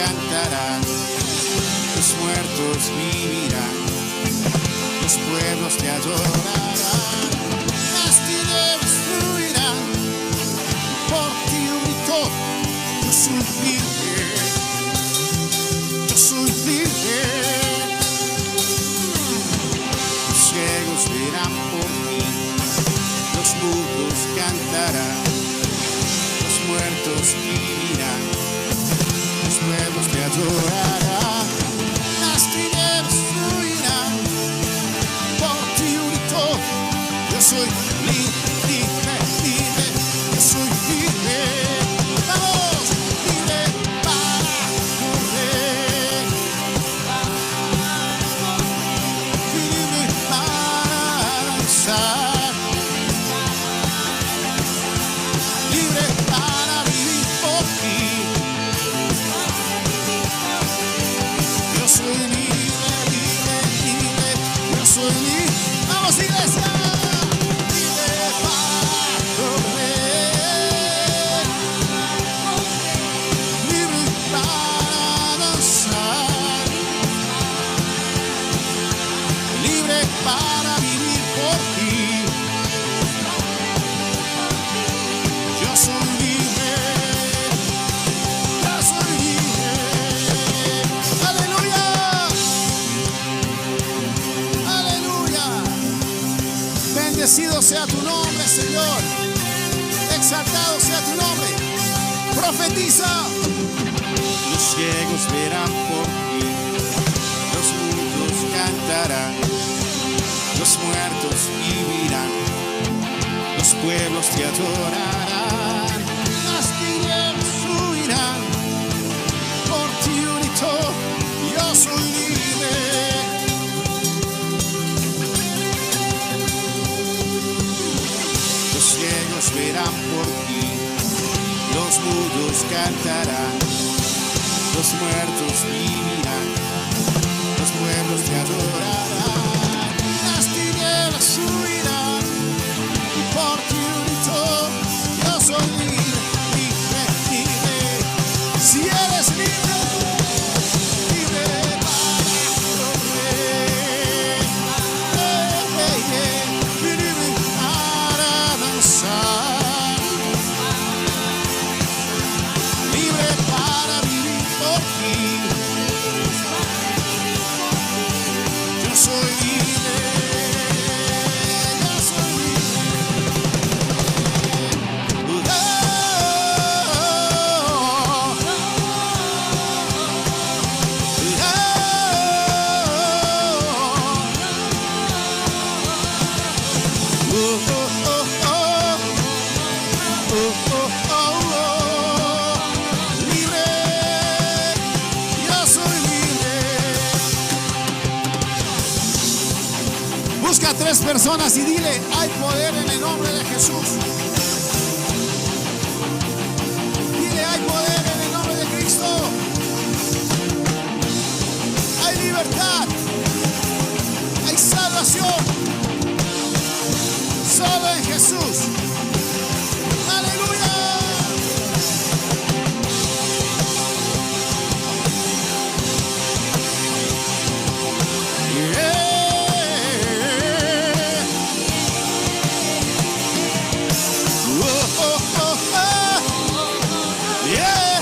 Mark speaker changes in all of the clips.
Speaker 1: cantarán, los muertos vivirán, los pueblos te adorarán, las tinieblas fluirán, por ti grito, yo soy libre, yo soy libre. Los ciegos verán por ti, los mudos cantarán, los muertos vivirán, los pueblos te adorarán, las tinieblas fluirán, por ti grito, yo soy libre, libre, yo soy libre. Vamos, libre para correr, libre para danzar, libre para vivir por ti. Yo soy libre, libre, libre, yo soy libre. ¡Vamos, iglesia! Libre para correr, libre para danzar, libre para vivir por ti. Yo soy libre, yo soy libre. ¡Aleluya! ¡Aleluya! Bendecido sea tu nombre, Señor. Exaltado sea tu nombre. Profetiza. Los ciegos verán por ti, los mudos cantarán, los muertos vivirán, los pueblos te adorarán, las tinieblas huirán, por ti grito, yo soy libre. Los ciegos verán por ti, los mudos cantarán, los muertos vivirán, los pueblos te adorarán, las tinieblas huirán, y por ti grito, yo soy libre, libre, libre. Si eres libre, libre para correr, libre para danzar, libre para vivir por ti. Yo soy libre, yo soy libre. Oh, oh, oh, oh, oh, oh, oh, oh, oh. Libre, yo soy libre. Busca a 3 personas y dile: hay poder en el nombre de Jesús. Dile: hay poder en el nombre de Cristo. Hay libertad, hay salvación. Solo en Jesús. Aleluya. Yeah. Oh, oh, oh, oh. Yeah.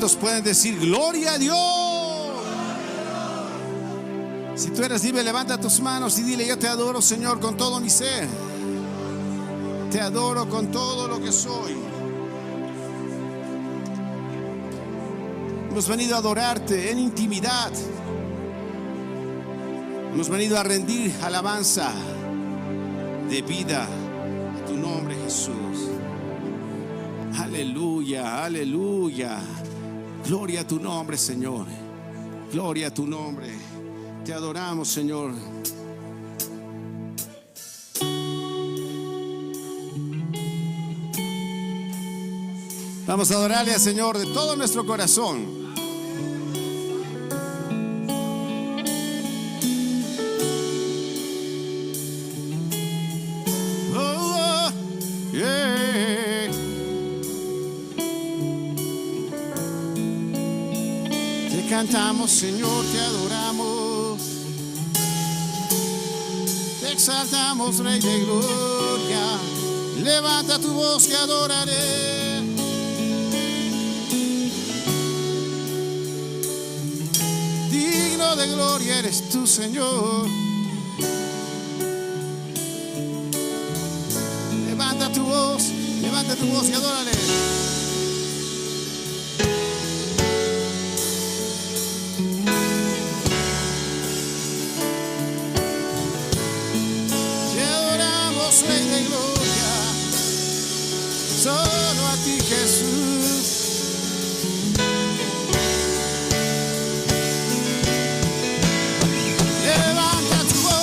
Speaker 1: ¿Cuántos pueden decir gloria a Dios? Si tú eres libre, levanta tus manos y dile: yo te adoro, Señor, con todo mi ser. Te adoro con todo lo que soy. Hemos venido a adorarte en intimidad. Hemos venido a rendir alabanza de vida a tu nombre, Jesús. Aleluya, aleluya. Gloria a tu nombre, Señor. Gloria a tu nombre. Te adoramos, Señor. Vamos a adorarle al Señor de todo nuestro corazón. Oh, yeah. Te cantamos, Señor, te adoramos. Te exaltamos, Rey de gloria. Levanta tu voz que adoraré. Digno de gloria eres tú, Señor. Levanta tu voz y adórale. Te adoramos, Rey de gloria, solo a ti, Jesús. Levanta tu voz.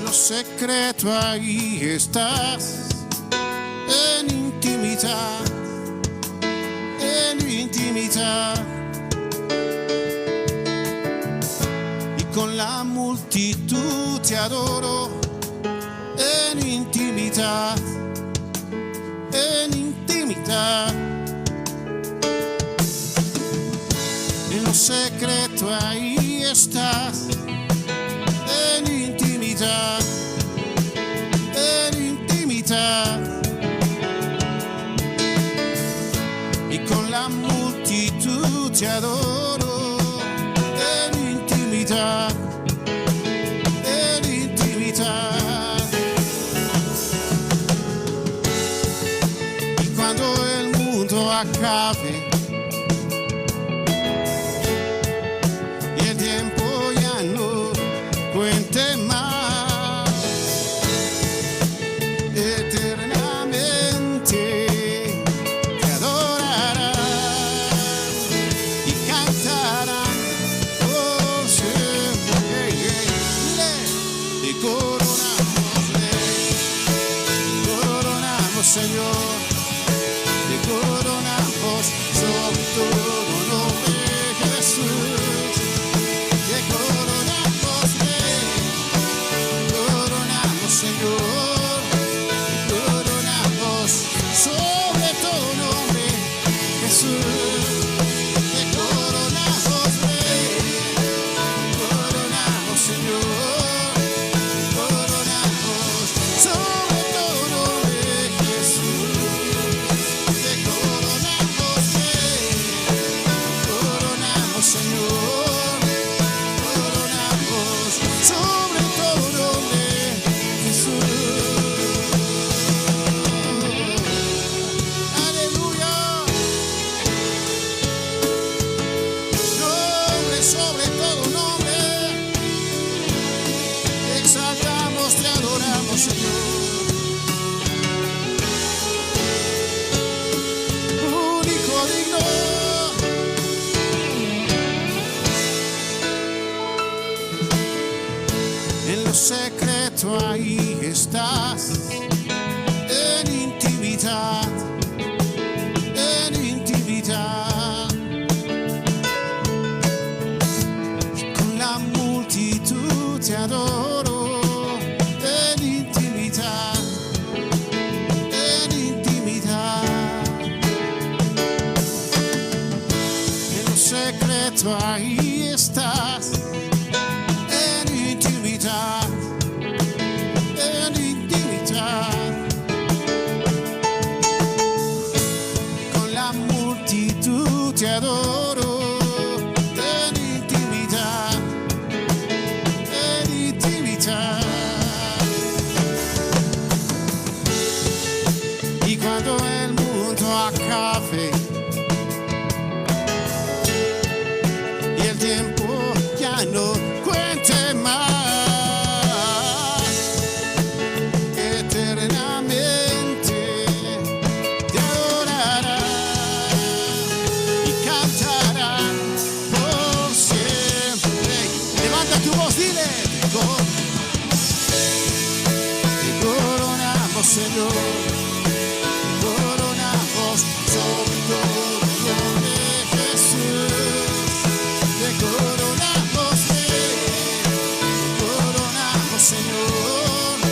Speaker 1: Lo secreto ahí estás, en intimidad, en intimidad. Y con la multitud te adoro, en intimidad, en intimidad. En lo secreto ahí estás, en intimidad, en intimidad. Y con la multitud te adoro, en intimidad, en intimidad. Y cuando el mundo acabe y el tiempo ya no cuente más, eternamente te adorarán y cantarán por siempre. Te coronamos, Rey, te coronamos, Señor, te coronamos sobre todo nombre, Jesús. Te coronamos, Rey, te coronamos, Señor, te coronamos sobre todo nombre, Jesús. Te coronamos, Rey, te coronamos, Señor, te coronamos sobre todo nombre, Jesús. Te coronamos, Rey, te coronamos, Señor, te coronamos sobre todo nombre, Jesús. Aleluya. Nombre sobre todo nombre. Te exaltamos, te adoramos, Señor. Único digno. En lo secreto ahí estás, en intimidad, en intimidad. multitud te adoro en intimidad, en intimidad. En lo secreto ahí estás, en intimidad, en intimidad. Con la multitud te adoro en intimidad, en intimidad. Y cuando el mundo acabe y el tiempo ya no cuente más, eternamente te adorará y cantará por siempre. Levanta tu voz, dile, te coronamos, Señor, te coronamos sobre todo nombre, Jesús. Te coronamos, Rey, te coronamos, Señor, te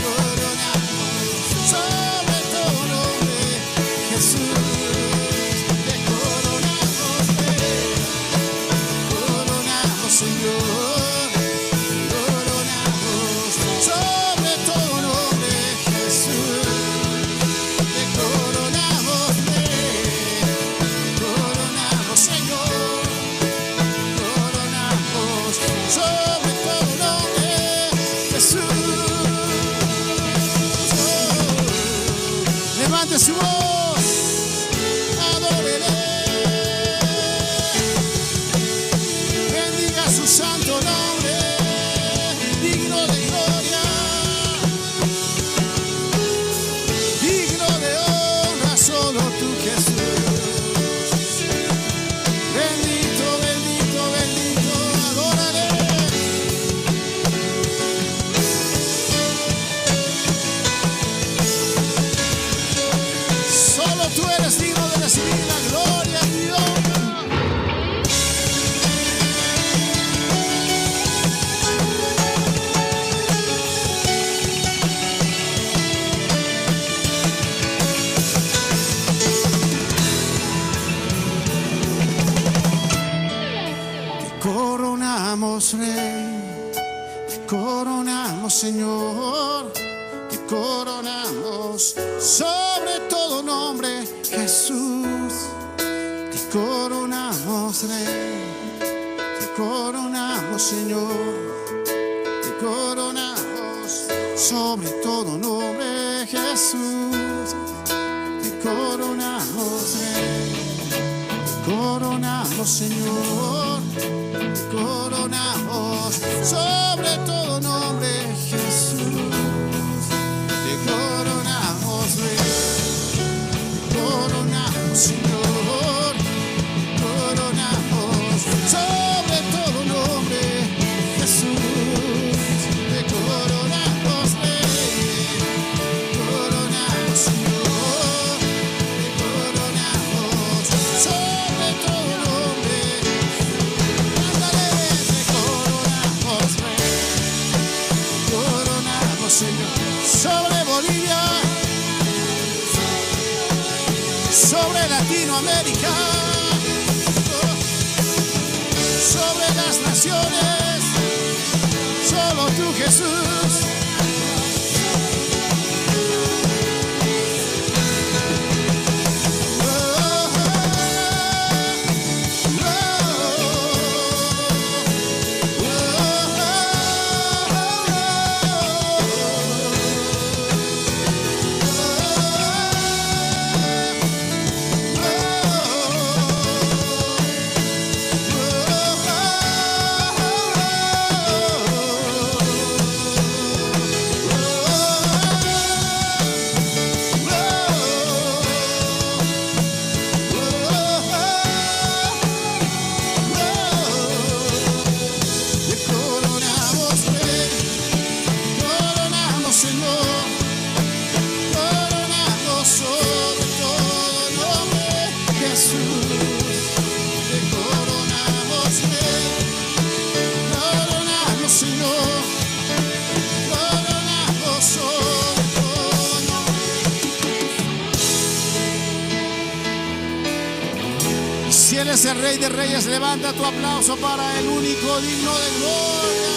Speaker 1: coronamos sobre todo nombre, Jesús. Te coronamos, Rey, te coronamos, Señor, te coronamos sobre todo nombre, Jesús. Te coronamos, Rey, te coronamos, Señor. Coronamos sobre todo nombre, Jesús. Levante su voz, adórele, bendiga su santo nombre, digno de gloria, digno de honra, solo tú, Jesús. Bendito, bendito, bendito, adórale. Solo tú eres digno de recibir la gloria y honra. Te coronamos, Rey, te coronamos, Señor, te coronamos sobre todo nombre, Jesús. Te coronamos, Rey, te coronamos, Señor, te coronamos sobre todo nombre, Jesús. Te coronamos, Rey, te coronamos, Señor, te coronamos sobre todo nombre, Jesús. Te coronamos, Rey, te coronamos, Señor, te coronamos sobre todo nombre, Jesús. Te coronamos, Rey, te coronamos, Señor, te coronamos sobre todo nombre. Ándale, te coronamos, Rey, te coronamos, Señor, sobre Bolivia, sobre Latinoamérica, sobre las naciones, solo tú, Jesús. Oh, oh, oh, oh. al Rey de Reyes, levanta tu aplauso para el único digno de gloria.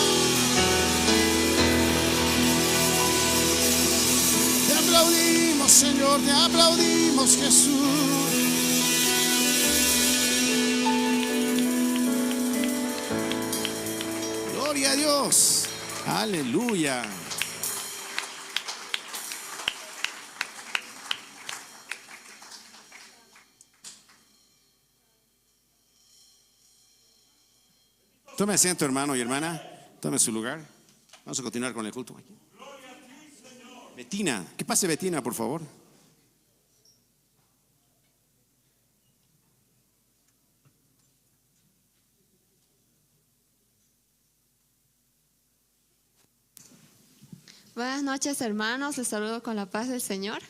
Speaker 1: Te aplaudimos, Señor, te aplaudimos, Jesús. Gloria a Dios. Aleluya. Tome asiento, hermano y hermana. Tome su lugar. Vamos a continuar con el culto. Betina, que pase Betina, por favor.
Speaker 2: Buenas noches, hermanos. Les saludo con la paz del Señor.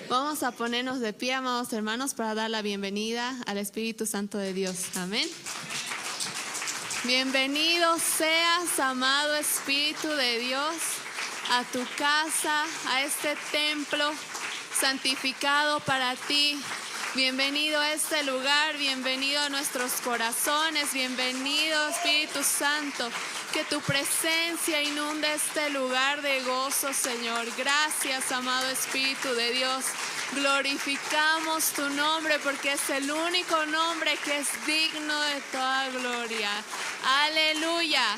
Speaker 2: Vamos a ponernos de pie, amados hermanos, para dar la bienvenida al Espíritu Santo de Dios. Amén. Bienvenido seas, amado Espíritu de Dios, a tu casa, a este templo santificado para ti. Bienvenido a este lugar, bienvenido a nuestros corazones, bienvenido Espíritu Santo. Que tu presencia inunde este lugar de gozo, Señor. Gracias, amado Espíritu de Dios. Glorificamos tu nombre porque es el único nombre que es digno de toda gloria. Aleluya.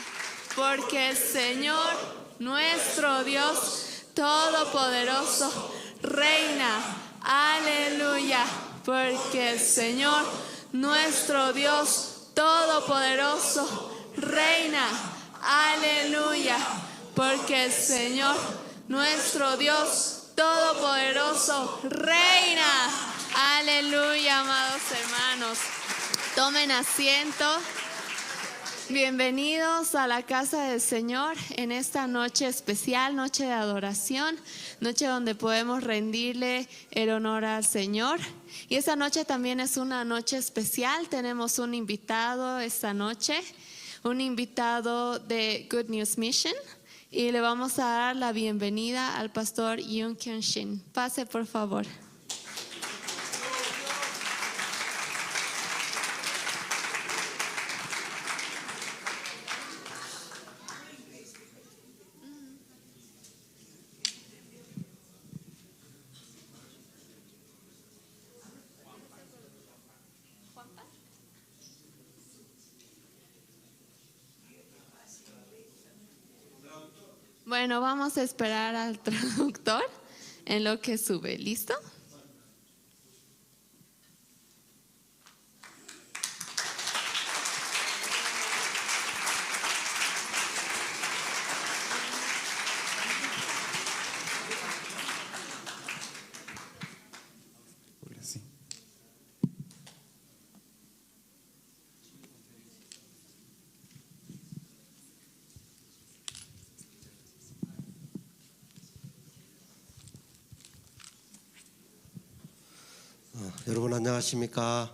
Speaker 2: Porque el Señor, nuestro Dios Todopoderoso, reina. Aleluya. Porque el Señor, nuestro Dios Todopoderoso, reina. Aleluya. Porque el Señor, nuestro Dios Todopoderoso, reina. Aleluya, amados hermanos. Tomen asiento. Bienvenidos a la casa del Señor en esta noche especial, noche de adoración, noche donde podemos rendirle el honor al Señor. Y esta noche también es una noche especial. Tenemos un invitado esta noche, un invitado de Good News Mission. Y le vamos a dar la bienvenida al pastor Yoon Kyung Shin. Pase, por favor. Bueno, vamos a esperar al traductor en lo que sube. ¿Listo?
Speaker 3: 여러분 안녕하십니까?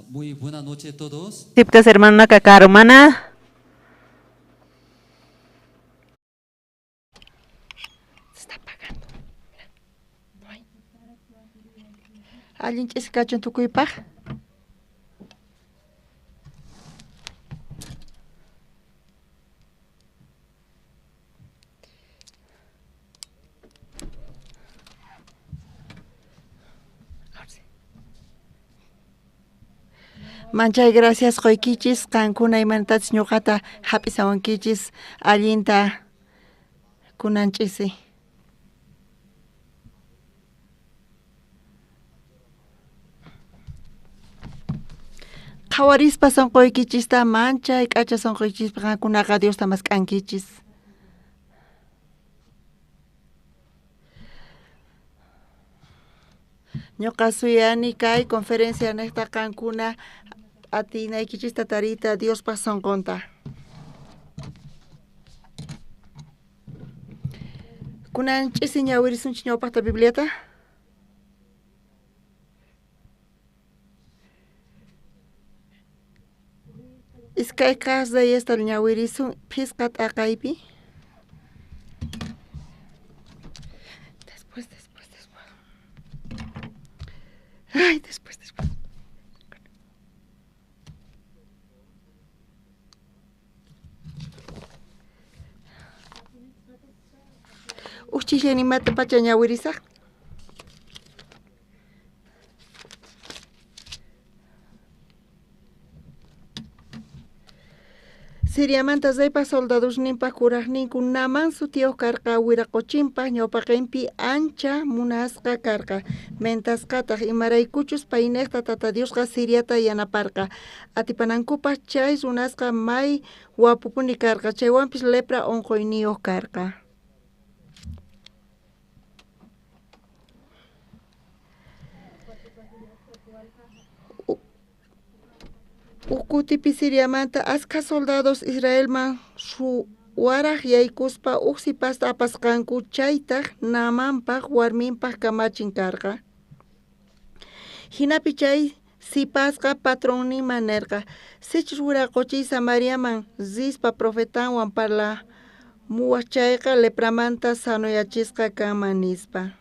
Speaker 4: Muy buena noche a todos.
Speaker 5: Siptas hermano kakarumana.
Speaker 6: Se está apagando. Mira, no hay. Allin ch'isikachun tukuypaj. Manchay gracias qoykichis qankuna imanatachis ñuqata hap'isawankichis allinta kunan ch'isi. Qhawarispa sunquykichista manchay k'acha sunquykichispa qankunaqa Diosta mask'ankichis. Ñuqa suyani kay conferencia niqta qankuna atinaykichista tariyta Diospaj sunqunta. Kunan ch'isi ñawirisunchis ñawpaqta Bibliata. Iskay kaq reyesta ñawirisun phisqa t'aqaypi. Después, después, después. Ay, después, después. Uj chislla pacha ñawirisaj. Siriamanta reypaj soldadosninpaj kurajninku Naamán sutiyuq karqa wiraqochinpaj ñawpaqinpi ancha munasqa karqa mentasqataq imaraykuchus paynejta Tata Diosqa Siriata yanaparqa atipanankupaj chay runasqa may wapupuni karqa chaywanpis lepra unquyniyuq karqa. Uj kutipi Siriamanta askha soldados Israelman suwaraj yaykuspa uj sipasta apasqanku chaytaj Naamanpaj warminpaj kamachin karqa. Jinapi chay sipasqa patronninman nerqa sichus wiraqochiy Samariaman rispa profetanwan parlamuwaj chayqa lepramanta sanoyachisqa kanman nispa.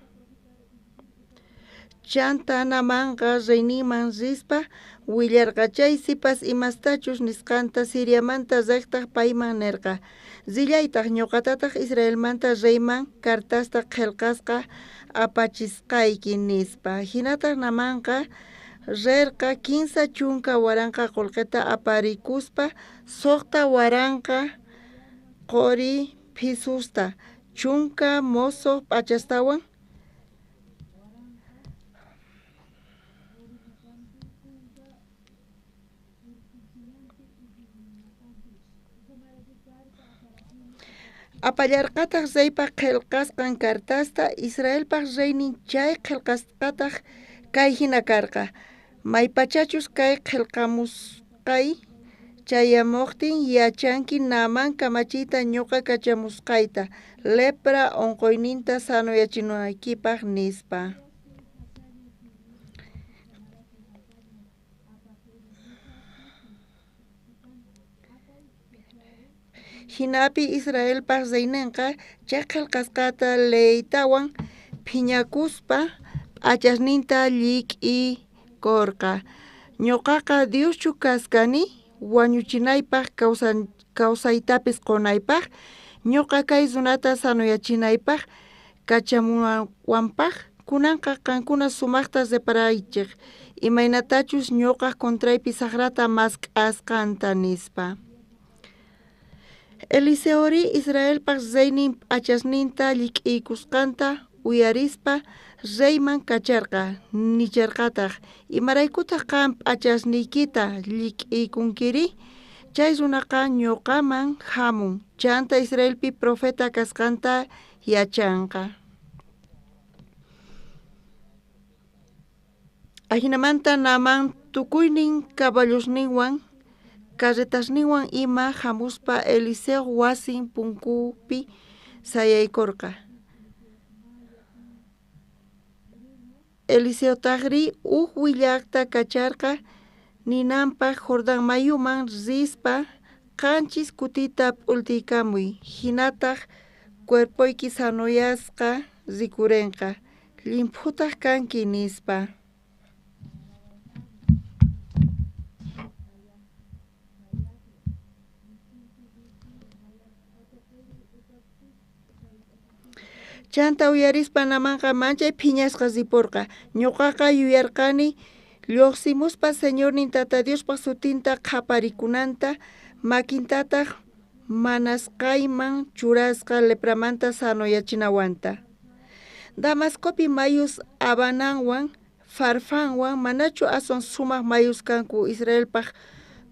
Speaker 6: Chanta Naamanqa reyninman rispa willarqa chay sipas imastachus nisqanta Siriamanta rejtaj payman nerqa rillaytaj ñuqatataq Israelmanta reyman cartasta qhelqasqa apachisqayki nispa. Hinataq Naamanqa rerqa 30,000 qullqita aparikuspa 6,000 qori phisusta 10 mosoj p'achastawan. Apallarqataq reypaj qhelqasqan cartasta Israelpaj reynin chay qhelqasqataq kay hina karqa maypachachus kay qhelqamusqay chayamuqtin yachanki Naamán kamachiyta ñuqa kachamusqayta lepra unquyninta sanoyachinaykipaj nispa. Jinapi Israelpaj reynenqa chay qhelqasqata leeytawan phiñakuspa p'achasninta llik'ikorqa. Ñuqaqa Dioschu kaskani wañuchinaypaj kawsaytapis qunaypaj ñuqa kay runata sanoyachinaypaj kachamuwanpaj kunanqa qankuna sumaqta reparaychej imaynatachus ñuqaj contraypi sajrata mask'asqanta nispa. Eliseori Israelpaj reynin p'achasninta llik'iykusqanta uyarispa reyman kacharqa nicharqataq imaraykutaq qan p'achasniykita llik'iykunkiri chay runaqa ñuqaman hamun chanta Israelpi profeta kasqanta yachanqa. Ajinamanta Naamán tukuynin caballosninwan carretasninwan ima hamuspa Eliseo wasin punkupi sayaykorqa. Eliseotajri uj willaqta kacharqa ninanpaj Jordán mayuman rispa 7 kutita p'ultiykamuy hinataq cuerpoyki sanoyasqa rikurenqa llimphutaj kanki nispa. Chanta uyarispa Naamanqa manchay phiñasqa riporqa. Ñuqaqa yuyarqani lluqsimuspa Señornin Tata Diospaj sutinta qhaparikunanta makintataq manasqayman churasqa lepramanta sanoyachinawanta. Damascopi mayus Abananwan Farfanwan manachu aswan sumaq mayus kanku Israelpaj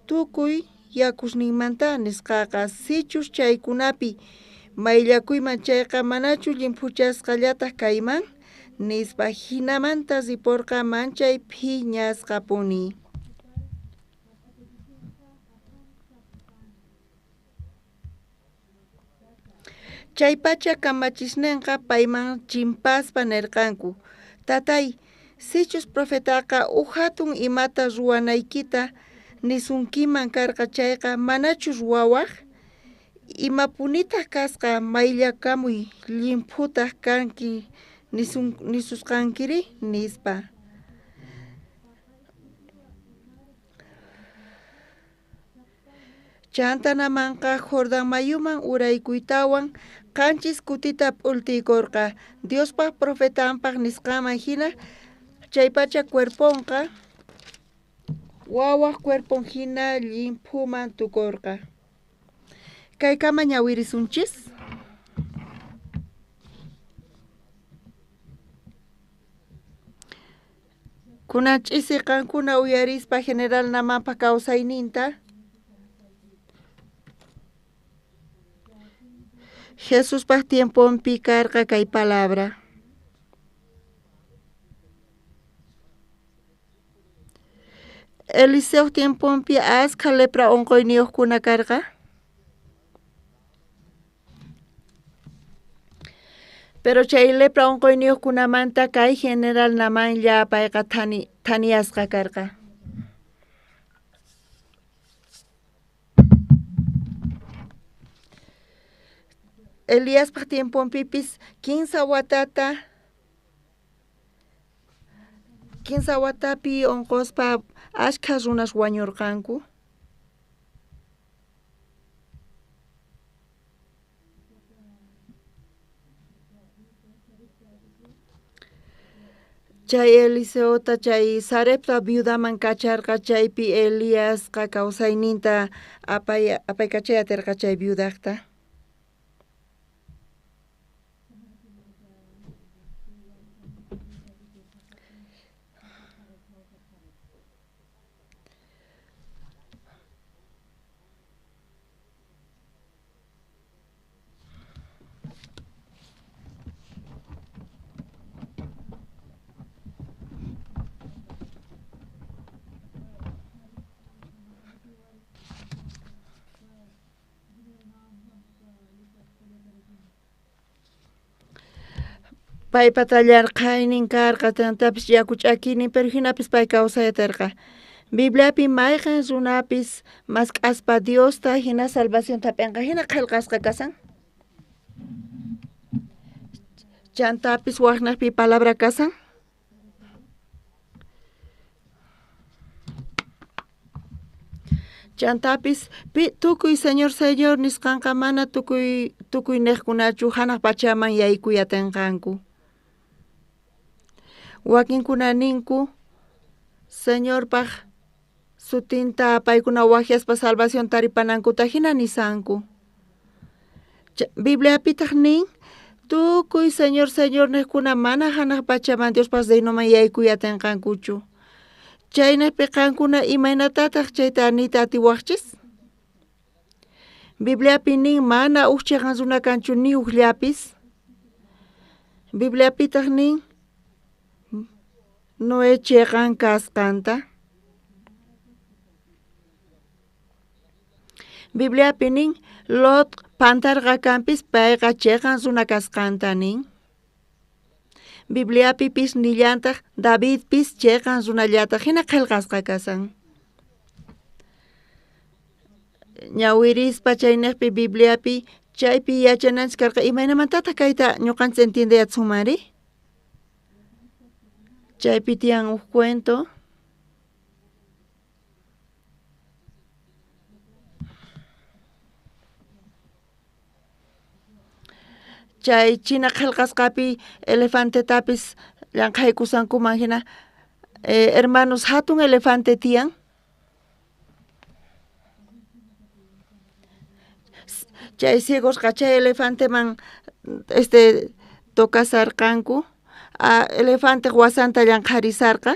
Speaker 6: tukuy yakusninmanta nisqaqa sichus chaykunapi mayllakuyman chayqa manachu llimphuchasqallataq kayman nispa. Jinamanta riporqa manchay phiñasqapuni. Chaypacha kamachisnenqa payman chimpaspa nerqanku tatay sichus profetaqa uj hatun imata ruwanaykita nisunkiman karqa chayqa manachu ruwawaj imapunitaq kasqa mayllakamuy llimphutaj kanki nisusqankiri nispa. Chanta Namanqa Jordán mayuman uraykuytawan 7 kutita p'ultiykorqa Diospaj profetanpaj nisqanman jina, chaypacha cuerponqa wawaj cuerpon jina llimphuman tukorqa. Kaykama ñawirisunchis. Kunan ch'isi qankuna uyarispa general Namanpa kawsayninta. Jesuspaj tiemponpi karqa kay palabra. Eliseoj tiemponpi askha lepra onqoyniyojkuna karqa. Pero chay lepra onqoyniyojkunamanta kay general Namanlla payqa thaniyasqa karqa. Eliaspaj tiemponpipis 15 watapi onqospa ashkha runas wañurqanku. Chay Eliseota chay Sarepta viudaman kacharqa, chaypi Eliasqa kawsayninta apaykachay aterqa chay viudajta. Paypa tallarqaynin karqa, tantapis yaku ch'akiynin, pero hinapis pay kawsayatarqa. Bibliapi mayqin runapis mask'aspa Diosta hina salvacionta p'enqa hina qhelqasqa kasan. Chantapis waqnaqpi palabra kasan. Chantapis tukuy Señor Señor nisqanqa mana tukuy niqkunachu hanaq pachaman yaykuyatinqanku. Wakinkuna ninku Señorpaj sutinta paykuna wajyaspa salvación taripanankuta hina nisanku. Bibliapitaq nin tukuy Señor Señor niqkuna mana hanaq pachaman Diospaj reinoman yaykuyatinqankuchu. Chaynaqpi qankuna imaynatataq chayta niyta atiwaqchis? Bibliapi nin mana uj chiqan runa kanchu ni ujllapis. Bibliapitaq nin Noé chiqan kasqanta. Bibliapi nin Lot pantarqa kanpis payqa chiqan runa kasqanta nin. Bibliapipis nillantaq Davidpis chiqan runallataq hina qhelqasqa kasan. Ñawirispa chaynaqpi Bibliapi chaypi yachananchis karqa imaynamantataq kayta ñuqanchis entiendeyasunmanri? Chaypi tiyan uj cuento. Chay china qhelqasqapi elefantetapis llanqhaykusankuman hina hermanos hatun elefante tiyan. Chay ciegosqa chay elefanteman tocasarqanku. Elefanteq wasanta llanqharisarqa.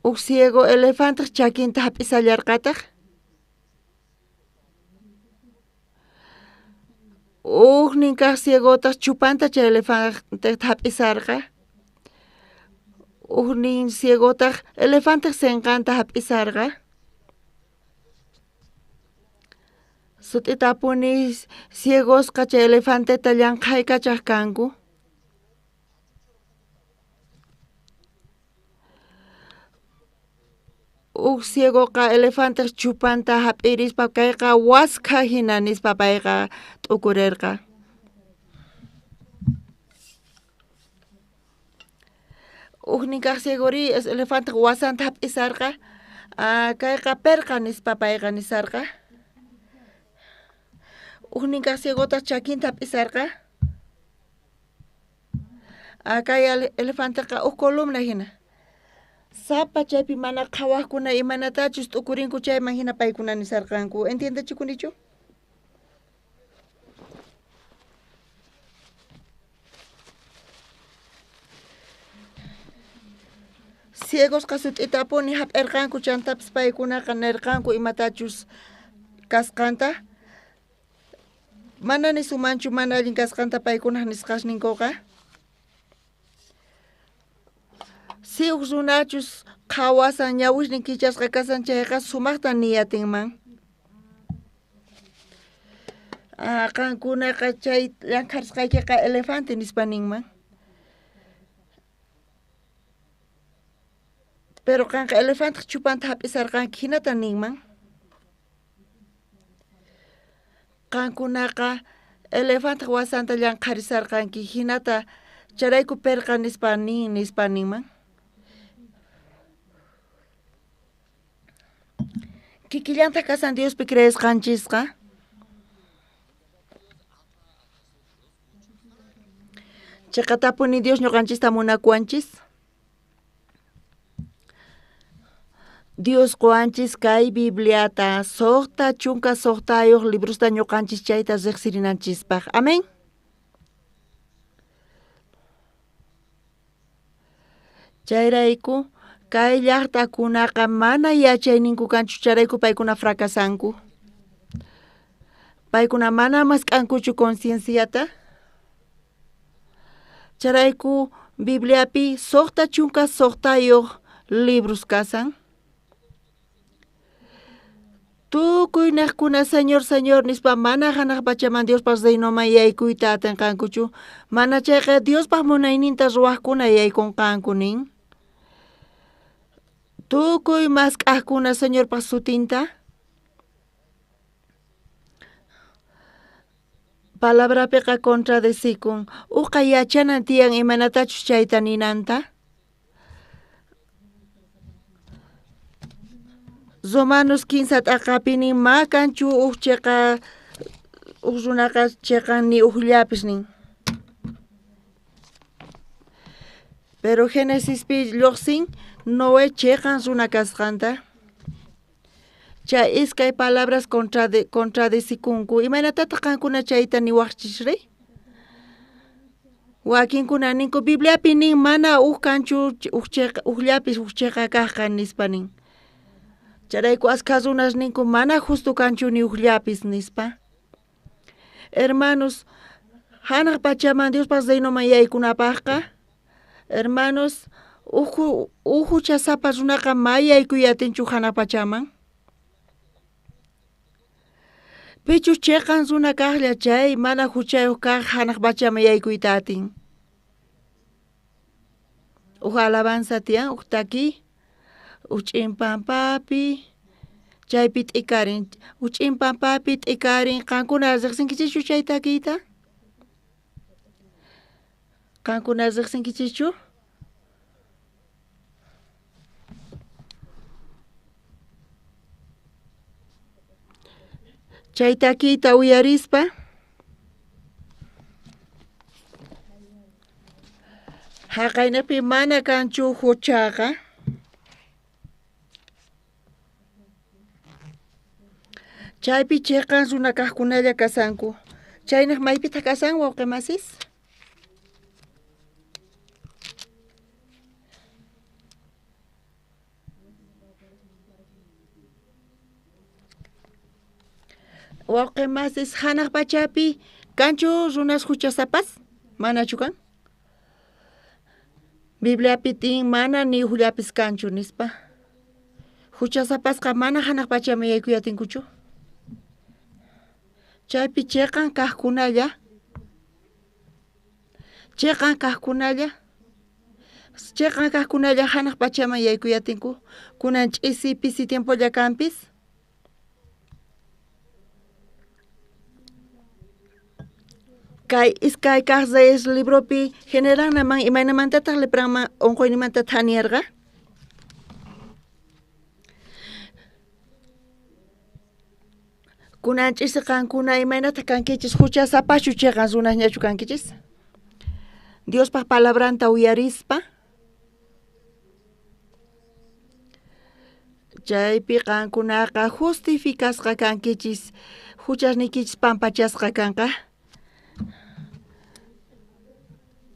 Speaker 6: Uj ciego elefanteq chakinta hap'isallarqataq. Ujnin kaq ciegotaq chupanta chay elefanteta hap'isarqa. Ujnin ciegotaq elefanteq sinqanta hap'isarqa. Sut'itapuni ciegosqa chay elefanteta llanqhaykachaq kanku. Uj ciegoqa elefanteq chupanta hap'irispa kayqa waskha hina nispa payqa t'ukurirqa. Ujnin kaj ciegori elefantej wasanta hap'isarqa. Kayqa perqa nispa payqa nisarqa. Ujnin kaj ciegotaq chakinta hap'isarqa. Kay elefanteqa uj columna hina. Sapa chaypi mana qhawajkuna imanatachus t'ukurinku chayman hina paykuna nisarqanku. Entiendechikunichu? Ciegosqa sut'itapuni hap'irqanku chantapis paykunaqa nirqanku imatachus kasqanta. Mana nisumanchu mana allin kasqanta paykunaj nisqasninkuqa. Si uj runachus qhawasan ñawisnin kichasqa kasan chayqa sumaqta niyatinman. Qankunaqa chay llankharisqaykiqa elefante nispa ninman. Pero qanqa elefantej chupanta hap'isarqanki hinata ninman. Qankunaqa elefantej wasanta llankharisarqanki hinata chayrayku perqa nispa nin nispa ninman. Kikillantaq kasan Diospi creesqanchisqa. Chiqatapuni Dios ñuqanchista munakuwanchis. Dios qowanchis kay Bibliata 66 librosta ñuqanchis chayta riqsirinanchispaq. Amén. Chayrayku kay llaqtakunaqa mana yachayninku kanchu, chayrayku paykuna fracasanku. Paykuna mana mask'ankuchu concienciata. Chayrayku Bibliapi 66 libros kasan. Tukuy nejkuna Señor, Señor nispa mana hanaq pachaman Diospaq reinoman yaykuyta atinqankuchu, mana chayqa Diospaq munayninta ruwaqkuna yaykunqanku nin. Tukuy mask'aqkuna Señorpaq sutinta. Palabrapiqa contradecikun. Uqa yachanan tiyan imanatachus chayta ninanta. Romanos 15 t'aqapi nin ma kanchu uj chiqa uj runaqa chiqan ni ujllapis nin. Pero Génesispi lluqsin Noé chiqan runa kasqanta. Chay iskay palabras contradecikunku. Imaynatataq qankuna chayta niwaqchisri? Wakinkuna ninku Bibliapi nin mana uj kanchu ujllapis uj chiqa kajqa nispa nin. Chayrayku askha runas ninku mana justo kanchu ni ujllapis nispa. Hermanos, hanaq pachaman Diospaq reinoman yaykunapaqqa, hermanos, uj huchasapa runaqa ma yaykuy atinchu hanaq pachaman. Pichus chiqan runa kaqlla chay mana huchayuq kaq hanaq pachaman yaykuyta atin. Uj alabanza tiyan, uj taki, uj ch'inpampapi, chaypi t'ikarin. Uj ch'inpampapi t'ikarin. Qankuna riqsinkichischu chay takiyta? Qankuna riqsinkichischu? Chay takiyta uyarispa haqaynipi mana kanchu huchaqa. Chaypi chiqan runa kaqkunalla kasanku. Chaynaq maypitaq kasan wawqi masis? Wawqi masis hanaq pachapi kanchu runas huchasapas? Manachu kan? Bibliapi tin mana ni hullapis kanchu nispa. Huchasapasqa mana hanaq pachaman yaykuy atinkuchu. Chaypi chiqan kaqkunalla, chiqan kaqkunalla, chiqan kaqkunalla hanaq pachaman yaykuy atinku. Kunan ch'isi pisi tiempolla kanpis. Kay iskay kaq Reyes libropi general Naamán imaynamantataq lepraman onqoynimanta thaniyarqa? Kunan ch'isi qankuna imaynataq kankichis? Huchasapachu cheqan runasñachu kankichis? Diospaq palabranta uyarispa chaypi qankunaqa justificasqa kankichis, huchasniykichis pampachasqa kanqa.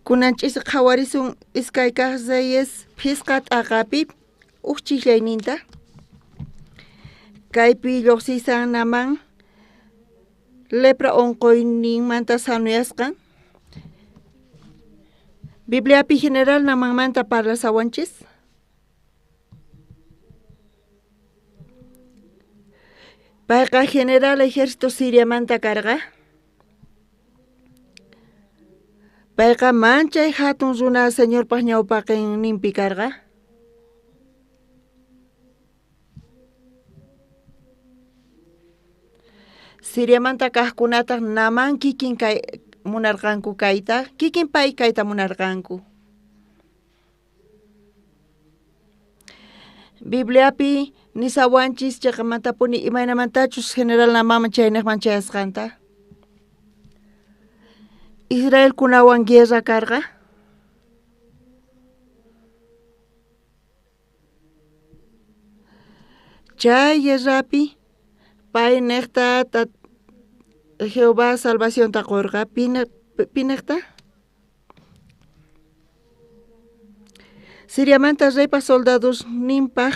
Speaker 6: Kunan ch'isi qhawarisun iskay kaq Reyes phisqa t'aqapi uj chijllayninta. Kaypi lluqsisan Naamán lepra onqoyninmanta sanuyasqan. Bibliapi general Naamanmanta parlasawanchis. Payqa general ejército Siriamanta karqa. Payqa manchay hatun runa Señorpaq ñawpaqinninpi karqa. Siriamanta kaqkunataq Naamán kikin kay munarqanku kayta, kikin pay kayta munarqanku. Bibliapi nisawanchis chayqamantapuni imaynamantachus general Naamanman chayniqman chayasqanta. Israelkunawan guerra karqa. Chay guerrapi pay niqta Jehová salvacionta qurqa. Pi niqta? Siriamanta reypa soldadosninpaq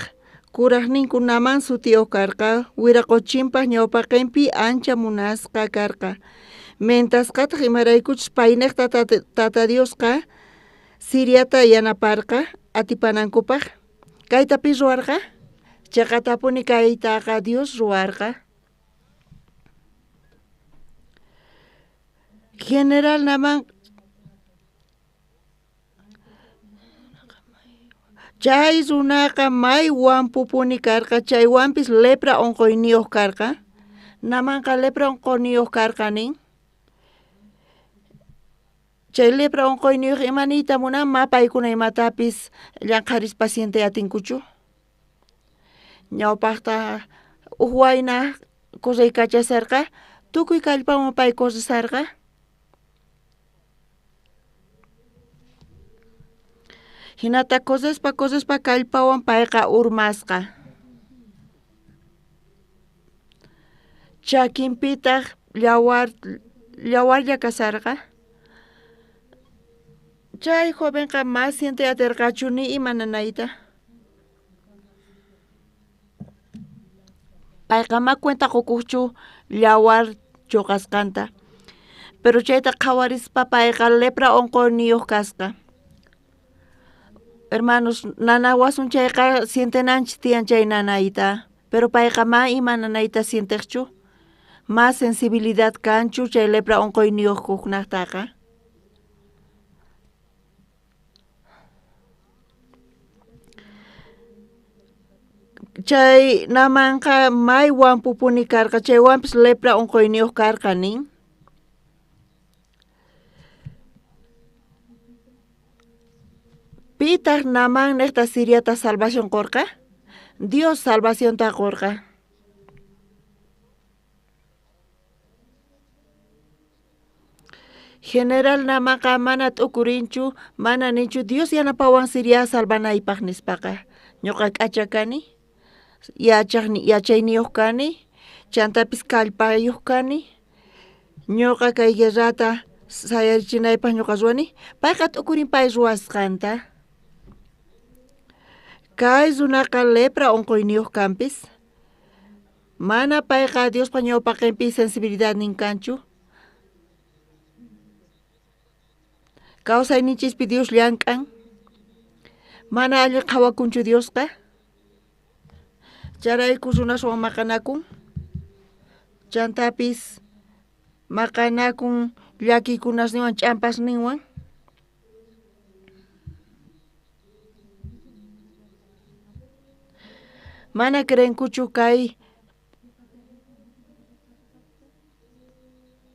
Speaker 6: kurajninku Naamán sutiyuq karqa, wiraqochinpaq ñawpaqinpi ancha munasqa karqa. Mentasqataq imaraykuchus payniqta Tata Diosqa Siriata yanaparqa atipanankupaq. Kayta pi ruwarqa? Chaqatapuni kaytaqa Dios ruwarqa. General Naamán chay runaqa may wampupuni karqa, chaywanpis lepra onqoyniyuq karqa. Naamanqa lepra onqoyniyuq karqa nin. Chay lepra onqoyniyuq ima niyta munan? Ma paykuna imatapis llanqharispa siente atinkuchu. Ñawpaqta uj wayna correykachasarqa, tukuy kallpawan pay corresarqa. Hinata correspa correspa kallpawan payqa urmasqa. Chakinpitaq yawarlla kasarqa. Chay jovenqa ma siente atirqachu ni ima nanayta. Payqa ma cuenta qukuqchu yawar chuqasqanta. Pero chayta qhawarispa payqa lepra onqoyniyuq kasqa. Hermanos, nanawasun chayqa sientenanchis tiyan chay nanayta. Pero payqa ma ima nanayta sienteqchu. Ma sensibilidad kanchu chay lepra onqoyniyuq kuqnaqtaqa. Chay Naamanqa may wampupuni karqa, chaywanpis lepra onqoyniyuq karqa nin. Pitaq Naamán niqta Siriata salvación qurqa? Dios salvacionta qurqa. General Naamanqa mana t'ukurinchu, mana ninchu Dios yanapawan Siria salvanaypaq nispaqa. Ñuqa k'acha kani, yachayniyuq kani, chantapis kallpayuq kani. Ñuqa kay guerrata sayarichinaypaq ñuqa ruwani. Payqa t'ukurin pay ruwasqanta. Kay runaqa lepra onqoyniyuq kanpis. Mana payqa Diospa ñawpaqinpi sensibilidadnin kanchu. Kawsayninchispi Dios llank'an. Mana allin qhawakunchu Diosqa. Chayrayku runaswan maqanakun. Chantapis maqanakun llakiykunasninwan ch'ampasninwan. Mana creenkuchu kay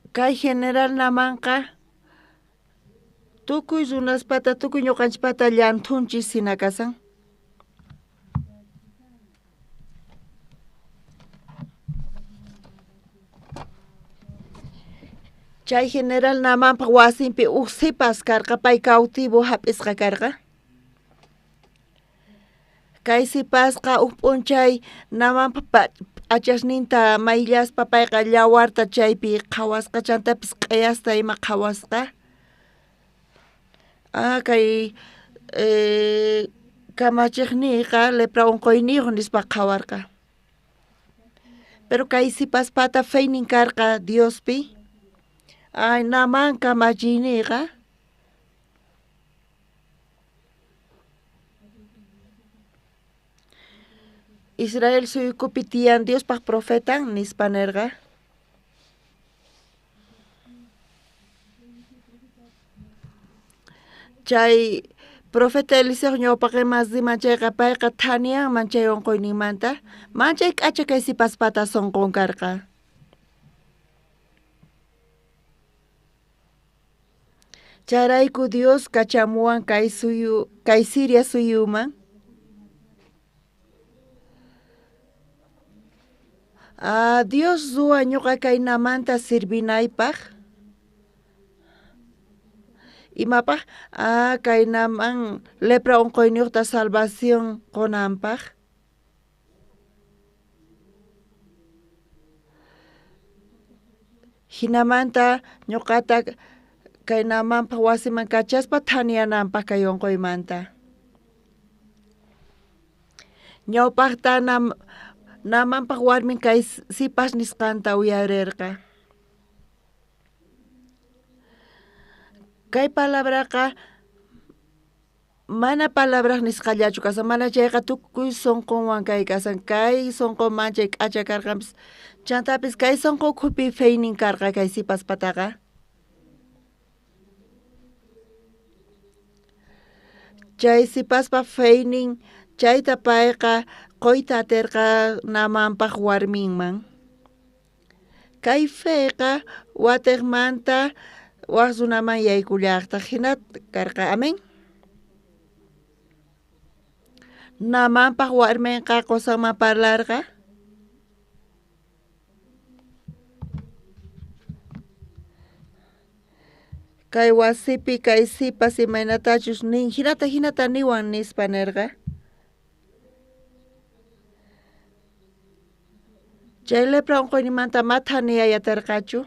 Speaker 6: Kay general Namanqa tukuy runaspata tukuy ñuqanchikpata llanthunchis hina kasan. Chay general Namanpaq wasinpi uj sipas karqa, pay cautivo hap'isqa karqa. Kay sipasqa uj p'unchay Namanpaq p'achasninta mayllaspa payqa llawarta chaypi qhawasqa, chantapis q'eyasta ima qhawasqa. Kay kamachiqniyqa lepra unquyniyuq nispa qhawarqa. Pero kay sipaspata feynin karqa Diospi. Ay, Naman kamachiyniyqa Israel suyukupi tiyan Diospaq profetan nispa nerqa. Chay profeta Eliseo ñawpaqenman riman chayqa payqa thaniyanman chay unquyninmanta, manchay k'acha kay sipaspata sunqun karqa. Chayrayku Dios kachamuwan kay suyu, kay Siria suyuman. Dios ruwan ñuqa kay Namanta sirvinaypaq. Imapaq? Kay Naman lepra unquyniyuqta salvación qunanpaq. Hinamanta ñuqata kay Namanpaq wasiman kachaspa thaniyananpaq kay unquymanta. Ñawpaqta Namanpaq warmin kay sipas nisqanta uyarerqa. Kay palabraqa mana palabraj nisqallachu kasan, mana chayqa tukuy sunqunwan kay kasan, kay sunqu manchay k'acha karqanpis, chantapis kay sunqu ukhupi feynin karqa kay sipaspataqa. Chay sipaspa feynin chayta payqa quyta aterqa Namanpaq warminman. Kay feyqa watiqmanta waj runaman yaykullaqtaq hina karqa, amén. Namanpaq warminqa qusanman parlarqa. Kay wasipi kay sipas imaynatachus nin hinata hinata niwan nispa nerqa. Chay lepra unquynimanta ma thaniyay aterqachu.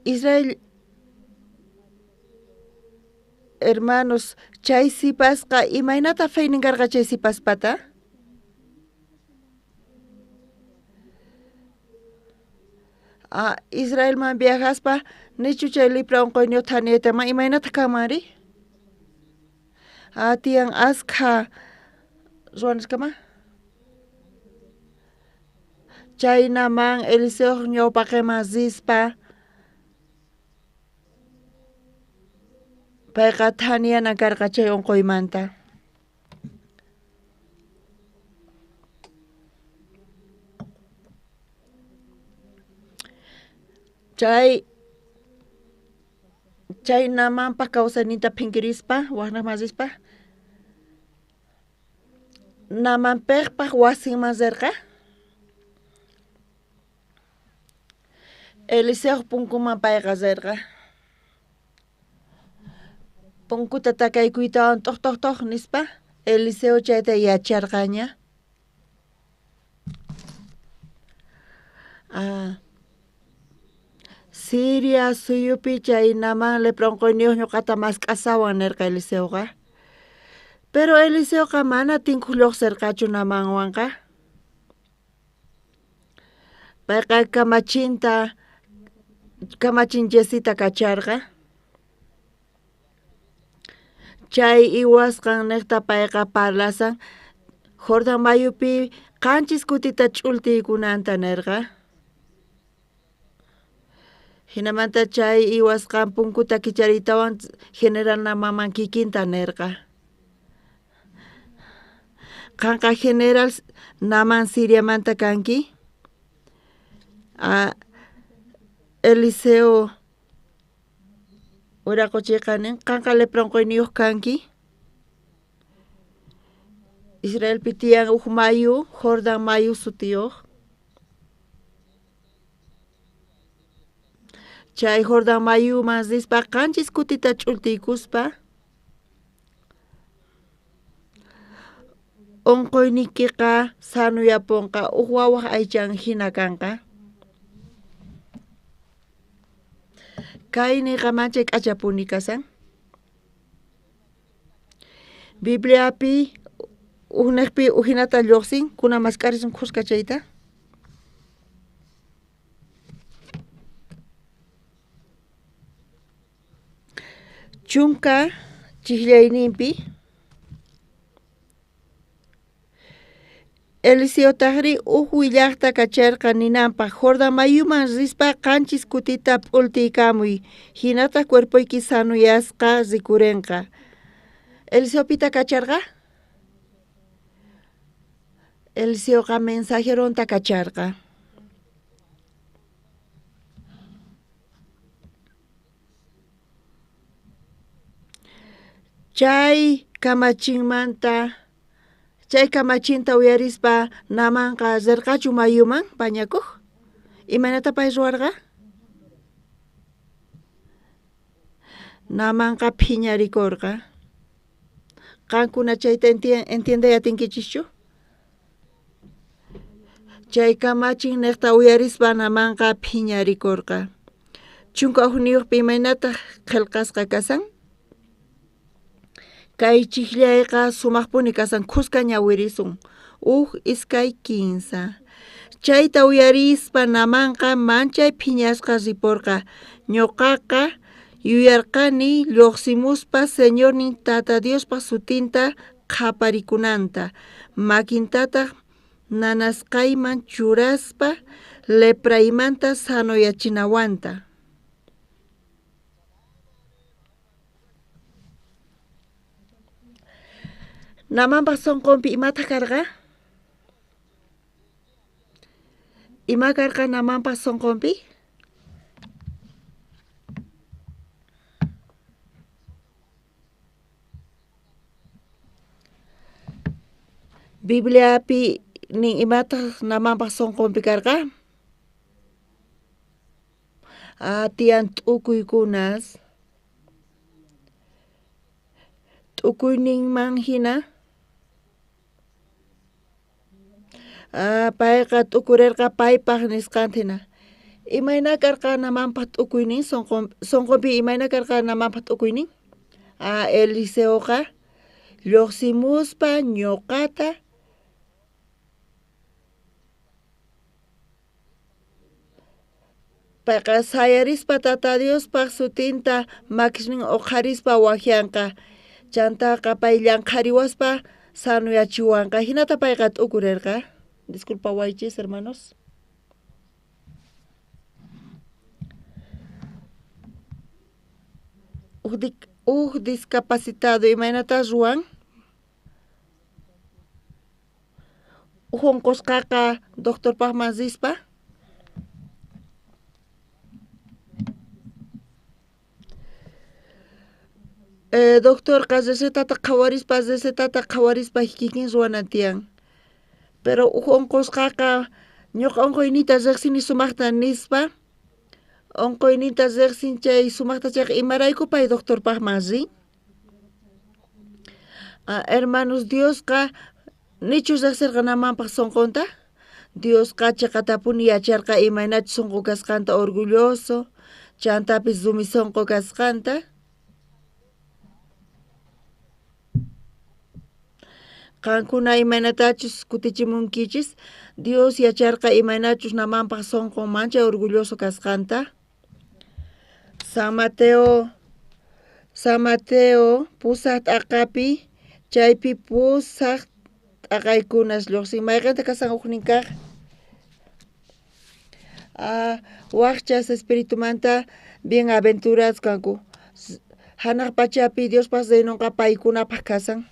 Speaker 6: Israel hermanos, chay sipasqa imaynata feynin karqa chay sipaspata? Israelman viajaspa nichu chay lepra unquyniyuq thaniyayta ma imaynata kanmanri? Tiyan askha ruwanaskama. Chay Naman Eliseo ñawpaqenman rispa payqa thaniyanan karqa chay unquymanta. Chay Namanpaq kawsayninta phinkirispa waqnaqman rispa Namanpiqpaq wasinman rirqa. Eliseo punkuman payqa rirqa. Punkuta takaykuytawan toq toq toq nispa Eliseo chayta yacharqaña. Siria suyupi chay Naman lepra unquyniyuq ñuqata mask'asawan nerqa Eliseoqa. Pero Eliseoqa mana tinkuq lluqsirqachu Namanwanqa. Payqa kamachin Yesita kacharqa. Chay iwasqan niqta payqa parlasan Jordán mayupi 7 kutita ch'ultiykunanta nerqa. Hinamanta chay iwasqan punkuta kichariytawan general Namanman kikinta nerqa. Qanqa general Naamán Siriamanta kanki? Eliseo wiraqochiyqa nin, qanqa lepra unquyniyuq kanki? Israelpi tiyan uj mayu, Jordán mayu sutiyuq. Chay Jordán mayuman rispa 7 kutita ch'ultiykuspa unquyniykiqa sanuyapunqa, uj wawaj aychan jina kanqa. Kay niyqa manchay k'achapuni kasan. Bibliapi ujnejpi ujinata lluqsin, kuna mask'arisun khuska chayta. Chunka chijllayninpi Eliseotajrí uj willajta kacharqa ninanpaj: Jordán mayuman rispa 7 kutita p'ultiykamuy, jinataj cuerpoyki sanuyasqa rikhurenqa. Eliseopita kacharqa? Eliseoqa mensajeronta kacharqa. Chay kamachinmanta, chay kamachinta uyarispa Naamanqa rirqachu mayuman bañakuq? Imaynata pay ruwarqa? Naamanqa phiñarikurqa. Qankuna chayta entiendey atinkichischu? Chay kamachin niqta uyarispa Naamanqa phiñarikurqa. 11 pi imaynataq qillqasqa kasan? Kay chijllayqa sumaqpuni kasan, khuska ñawirisun. 1, 2, 3. Chayta uyarispa Naamanqa manchay phiñasqa riporqa. Ñuqaqa yuyarqani lluqsimuspa Señornin Tata Diospa sutinta qhaparikunanta, makintataq nanasqayman churaspa lepraymanta sanoyachinawanta. Naamanpa sunqunpi imataq karqa? Ima karqa Naamanpa sunqunpi? Bibliapi nin imataq Naamanpa sunqunpi karqa? Tiyan t'ukuykunas. T'ukuyninman jina payqa t'ukurerqa paypaj nisqanta jina. Imayna karqa Naamanpa t'ukuynin sunqunpi imayna karqa Naamanpa t'ukuynin? Eliseoqa lluqsimuspa ñuqata payqa sayarispa Tata Diospaj sutinta makisnin uqharispa wajyanqa. Chantaqa pay llanqhariwaspa sanuyachiwanqa. Jinata payqa t'ukurerqa. Disculpawaychis, hermanos. Uj discapacitado imaynata ruwan? Uj unqusqaqa doctorpaqman rispa doctorqa recetata qhawarispa kikin ruwanan tiyan. Pero uj unqusqaqa ñuqa unquyniyta riqsini sumaqta nispa unquyninta riqsin chay sumaqta chayqa imarayku pay doctorpaqman rin? Hermanos, Diosqa nichu riqsirqa Naamanpaq sunqunta? Diosqa chiqatapuni yacharqa imaynachus sunqu kasqanta, orgulloso, chantapis rumi sunqu kasqanta. Qankuna imaynatachus kutichimunkichis, Dios yacharqa imaynachus Naamanpaq sunqun manchay orgulloso kasqanta. San Mateo 8 t'aqapi chaypi 8 t'aqaykunas lluqsin. Mayqinta kasan ujnin kaq? Wajchas espiritumanta bienaventurados kanku. Hanaq pachapi Diospaq reinonqa paykunapaq kasan.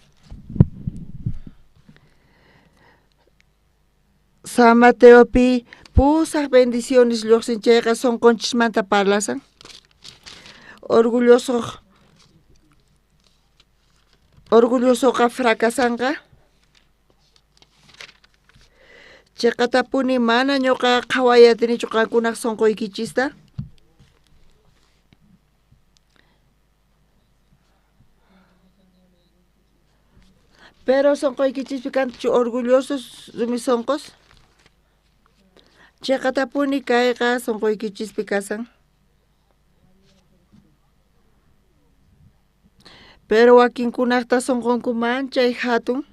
Speaker 6: San Mateopi pusaj bendiciones lluqsin chayqa sunqunchismanta parlasan. Orgullosoqa fracasanqa. Chiqatapuni mana ñuqa qhaway atinichu qankunaq sunquykichista. Pero sunquykichispi kanchu orgullosos rumi sunqus? Chiqatapuni kayqa sunquykichispi kasan. Pero wakinkunaqta sunqunku manchay hatun.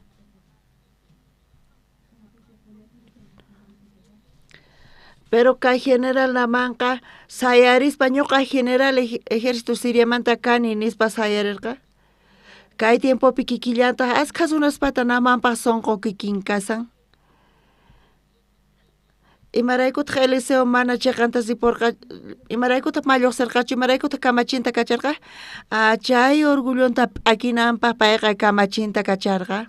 Speaker 6: Pero kay general Namanqa sayarispa ñuqa general ejército Siriamanta kani nispa sayarirqa. Kay tiempopi kikillantaq askha runaspata Namanpaq sunqu kikin kasan. Imaraykutaq Eliseo mana chiqanta ripurqa, imaraykutaq ma lluqsirqachu, imaraykutaq kamachinta kacharqa? Chay orgullonta p'akinanpaq payqa kamachinta kacharqa.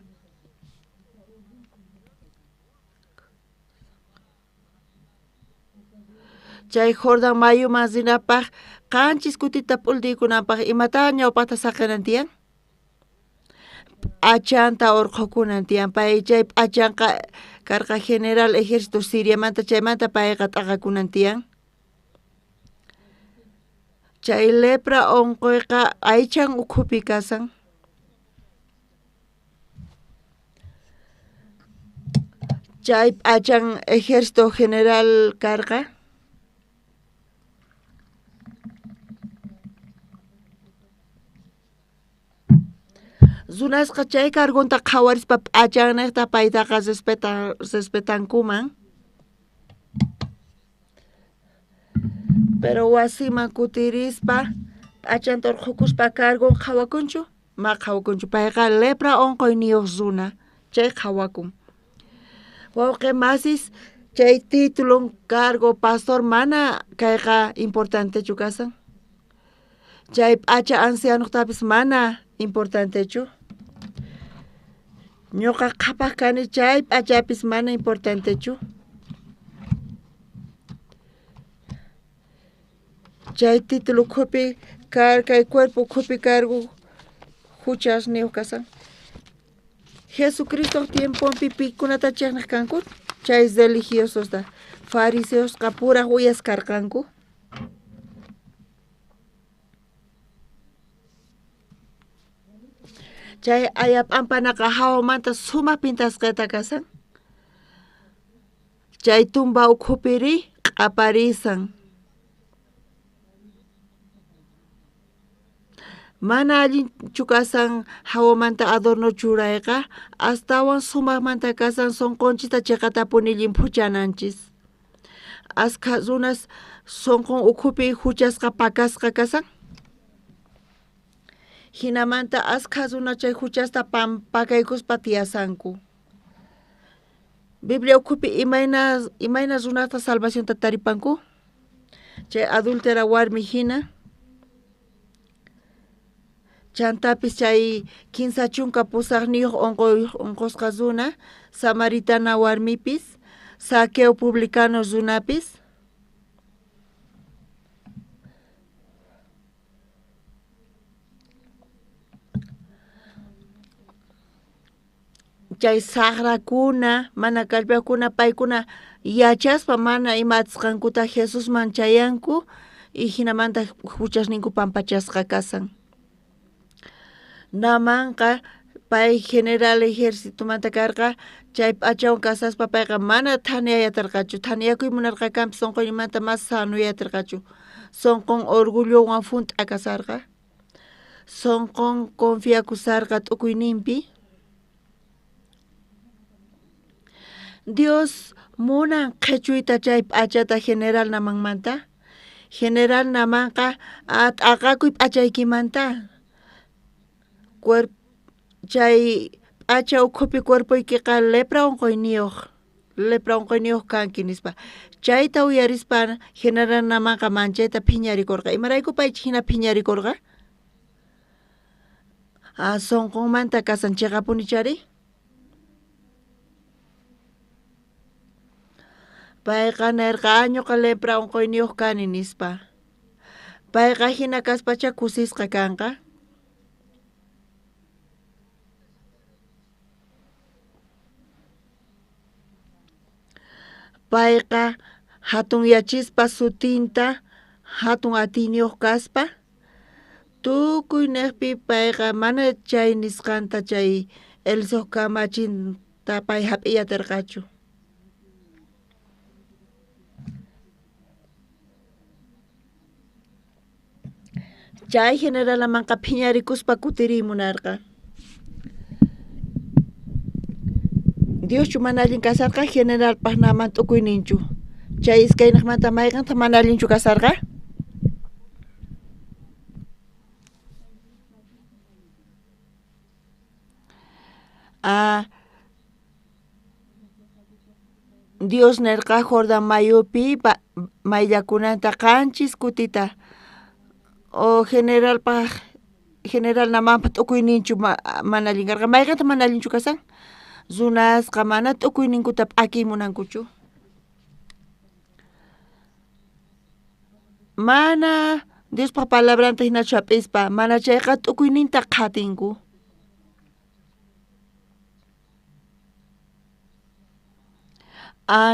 Speaker 6: Chay Jordan mayuman rinapaq qanchis kutita p'ultiykunanpaq imata ñawpaqta saqinan tiyan? P'achanta urqhukunan tiyan. Pay chay p'achanqa karqa general ejército Siriamanta, chaymanta payqa t'aqakunan tiyan. Chay lepra unquyqa aychan ukhupi kasan. Chay p'achan ejército general karqa. Runasqa chay cargunta qhawarispa p'achanniqta paytaqa respetankuman. Pero wasiman kutirispa p'achanta urqhukuspa cargun qhawakunchu? Ma qhawakunchu. Payqa lepra unquyniyuq runa, chay qhawakun. Wawqi masis chay titulun cargo pastor mana kayqa importantechu kasan. Chay p'acha ancianuqtapis mana importantechu. Ñuqa qhapaq kani chay p'achapis mana importantechu. Chay título ukhupi kay cuerpo ukhupi cargo huchasniyuq kasan. Jesucristo tiemponpi pikunata chiqniq kanku? Chay religiososta. Fariseosqa puraj uyas karqanku. Chay aya p'ampanaqa hawamanta sumaq pintasqata kasan. Chay tumba ukhupiri q'aparisan. Mana allinchu kasan hawamanta adorno churayqa, astawan sumaqmanta kasan sunqunchista chiqatapuni llimphuchananchis. Askha runas sunqun ukhupi huchasqa pakasqa kasan. Hinamanta askha runa chay huchasta pakaykuspa tiyasanku. Biblia ukhupi imayna runata salvacionta taripanku? Chay adúltera warmi hina. Chantapis chay 38 unqusqa runa, samaritana warmipis, saqueo publicano runapis. Chay saqrakuna, mana kallpakuna, paykuna yachaspa mana ima atisqankuta Jesusman chayanku y hinamanta huchasninku pampachasqa kasan. Namanqa pay general ejércitomanta karqa, chay p'achawan kasaspa payqa mana thaniyayatarqachu, thaniyakuy munarqa kanpis sunqunmanta mas sanuyatarqachu. Sunqun orgullowan hunt'a kasarqa. Sunqun confiakusarqa t'ukuyninpi. Dios munan qhichuyta chay p'achata general Namanmanta. General Namanqa t'aqakuy p'achaykimanta. Chay p'acha ukhupi cuerpoykiqa lepra unquyniyuq kanki nispa. Chayta uyarispa general Namanqa manchayta phiñarikurqa. Imarayku pay hina phiñarikurqa? Sunqunmanta kasan chiqapuni chari. Payqa nerqa ñuqa lepra unquyniyuq kani nispa. Payqa hina kaspacha kusisqa kanqa. Payqa hatunyachispa sutinta hatun atiyniyuq kaspa tukuy niqpi payqa mana chay nisqanta chay Eliseoj kamachinta pay hap'iy atirqachu. Chay generalamanqa phiñarikuspa kutiriy munarqa. Dioschu mana allin kasarqa generalpaq Naamán t'ukuyninchu. Chay iskaynejmanta mayqentaq mana allinchu kasarqa? Dios nerqa Jordán mayupi mayllakunanta 7 kutita. O generalpaq general Naamanpaq t'ukuyninchu mana allin karqa. Mayqentaq mana allinchu kasan? Runasqa mana t'ukuyninkuta p'akiy munankuchu. Mana Diospaq palabranta hinachu hap'ispa, mana chayqa t'ukuyninta qhatinku.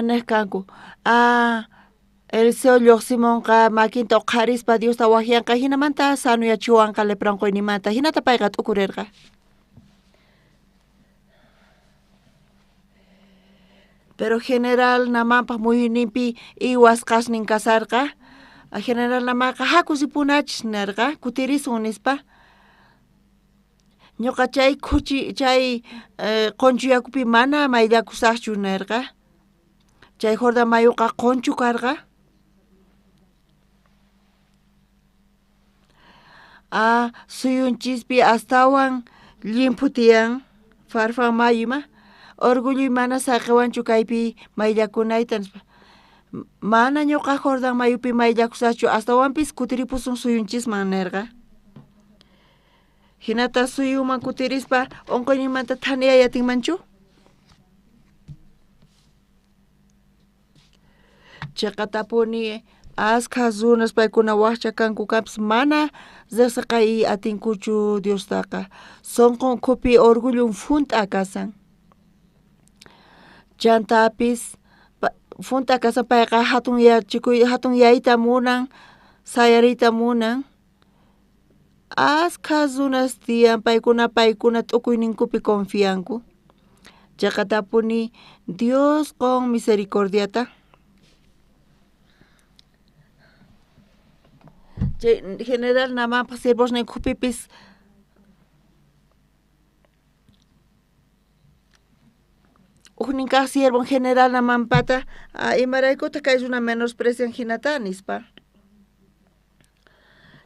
Speaker 6: Nej kanku. Eliseo lluqsimunqa makinta uqharispa Diosta waqyanqa hinamanta sanuyachiwanqa lepra unquynimanta. Hinata payqa t'ukurirqa. Pero general Naamanpaq muyuyninpi iwasqasnin kasarqa. General Naamanqa haku ripunachis nerqa, kutirisun nispa. Ñuqa chay khuchi chay qunchu yakupi mana mayllakusaqchu nerqa. Chay Jordán mayuqa qunchu karqa. Suyunchispi astawan llimphu tiyan Farfán mayu ima. Orgulluy mana saqiwanchu kaypi mayllakunayta nispa. Mana ñuqa Jordán mayupi mayllakusaqchu astawanpis kutiripusun suyunchisman nerqa. Hinata suyuman kutirispa unquyninmanta thaniyay atinmanchu? Chiqatapuni askha runas paykuna waqcha kanku kanpis mana riqsiqay atinkuchu Diostaqa. Sunqun ukhupi orgullun junt'a kasan. Chantapis junt'a kasan payqa hatunyachikuy hatunyayta munan, sayariyta munan. Askha runas tiyan paykuna t'ukuyninkupi confianku. Chiqatapuni Dios qun misericordiata. Chay general Naamanpaq siervosnin ukhupipis ujnin kaq siervon general Naamanpata imaraykutaq kay runa menosprecian hinata nispa.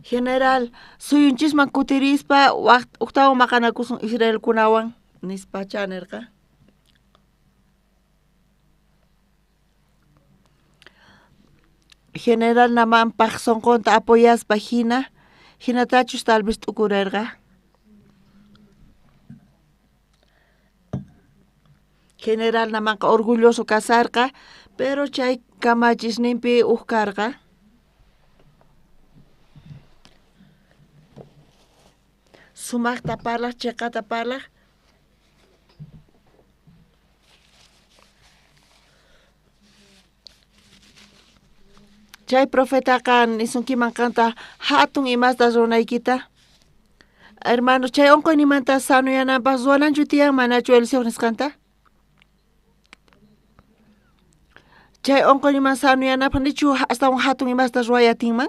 Speaker 6: General suyunchisman kutirispa ujtawan maqanakusun Israelkunawan nispacha nerqa. General Naamanpaq sunqunta apoyaspa hina hinatachus tal vez t'ukurerqa. General Naamanqa orgulloso kasarqa, pero chay kamachisninpi uj karqa. Sumaqta parlaq, chiqata parlaq. Chay profetaqa nisunkiman qanta hatun imasta runaykita. Hermano, chay unquynimanta sanuyananpaq ruwananchu tiyan manachu Eliseo nisqanta? Chay unquyniman sanuyanapaq nichu astawan hatun imasta ruway atinman?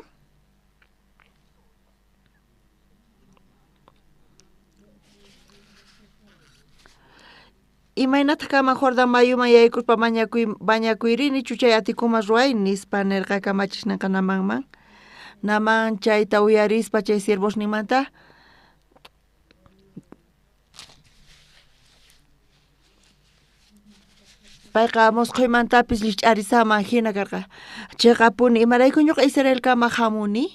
Speaker 6: Imaynataq kaman Jordán mayuman yaykuspa mañakuyri nichu chay atikuman ruway nispa nerqa kamachisninqa Naamanman. Naamán chayta uyarispa chay siervosninmanta payqa musqhuymantapis lluch'arisaman hina karqa. Chiqapuni imarayku ñuqa Israelkama hamuni?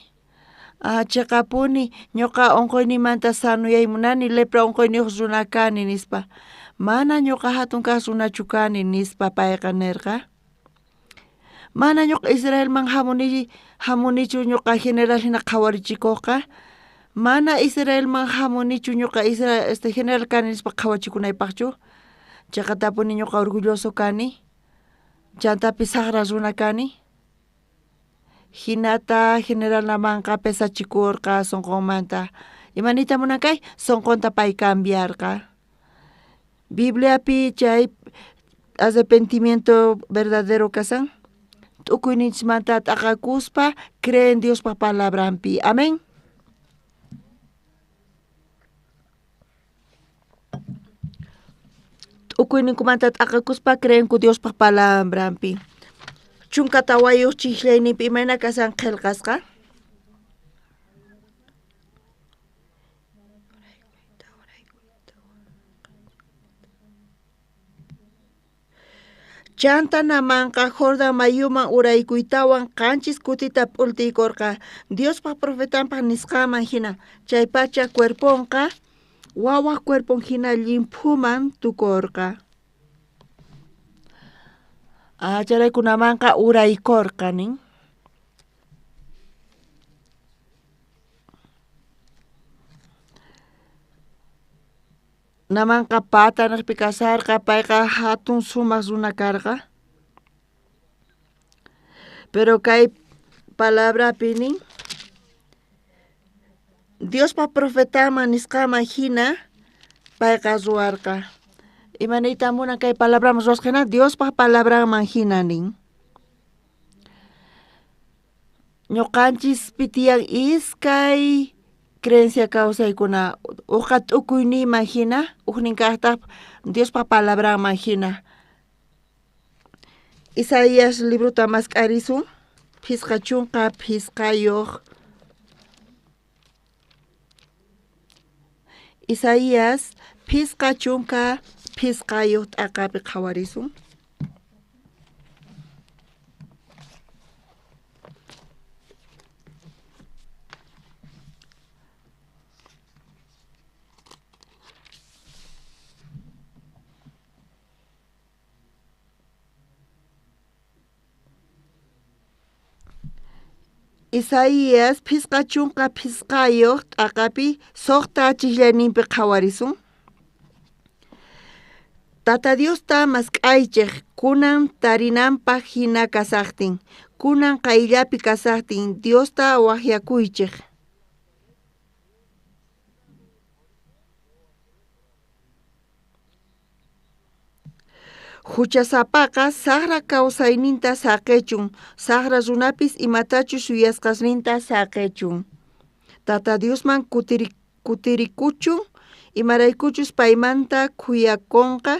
Speaker 6: Chiqapuni ñuqa unquynimanta sanuyay munani lepra unquyniyuq runa kani nispa. Mana ñuqa hatun kaq runachu kani nispa payqa nerqa. Mana ñuqa Israelman hamuni hamunichu ñuqa general hina qhawarichikuqqa. Mana Israelman hamunichu ñuqa Israel este general kani nispa qhawachikunaypaqchu. Chayqatapuni ñuqa orgulloso kani. Chantapis saqra runa kani. Hinata general Namanqa pesachikurqa sunqunmanta. Imaniyta munan kay? Sunqunta pay cambiarqa. Bibliapi chay arrepentimiento verdadero kasan. T'ukuyninchikmanta t'aqakuspa creen Diospa palabranpi. Amén. T'ukuyninkumanta t'aqakuspa creenku Diospa palabranpi. 14 chijllayninpi imayna kasan qillqasqa. Chanta Namanqa Jordán mayuman uraykuytawan 7 kutita p'ultiykorqa Diospa profetanpaj nisqanman hina. Chaypacha cuerponqa wawaj cuerpon hina llimphuman tukorqa. Chayrayku Namanqa uraykorqa nin. Namanqa patanaqpi kasarqa, payqa hatun sumaq runa karqa. Pero kay palabrapi nin, Diospa profetanman nisqanman hina payqa ruwarqa. Imaniyta munan kay palabraman ruwasqa hina? Diospa palabranman hina nin. Ñuqanchispi tiyan iskay creencia kawsaykuna, uqa t'ukuyniyman hina, ujnin kaqtaq Diospa palabranman hina. Isaías librota mask'arisun, 55. Isaías 55 t'aqapi qhawarisun. Isaías 55 t'aqapi 6 chijllayninpi qhawarisun. Tata Diosta mask'aychej kunan tarinanpaj hina kasaqtin, kunan qayllapi kasaqtin Diosta waqyakuychej. Huchasapaqa saqra kawsayninta saqechun, saqra runapis imatachus yuyasqasninta saqechun. Tata Diosman kutirikuchun, imaraykuchus paymanta khuyakonqa,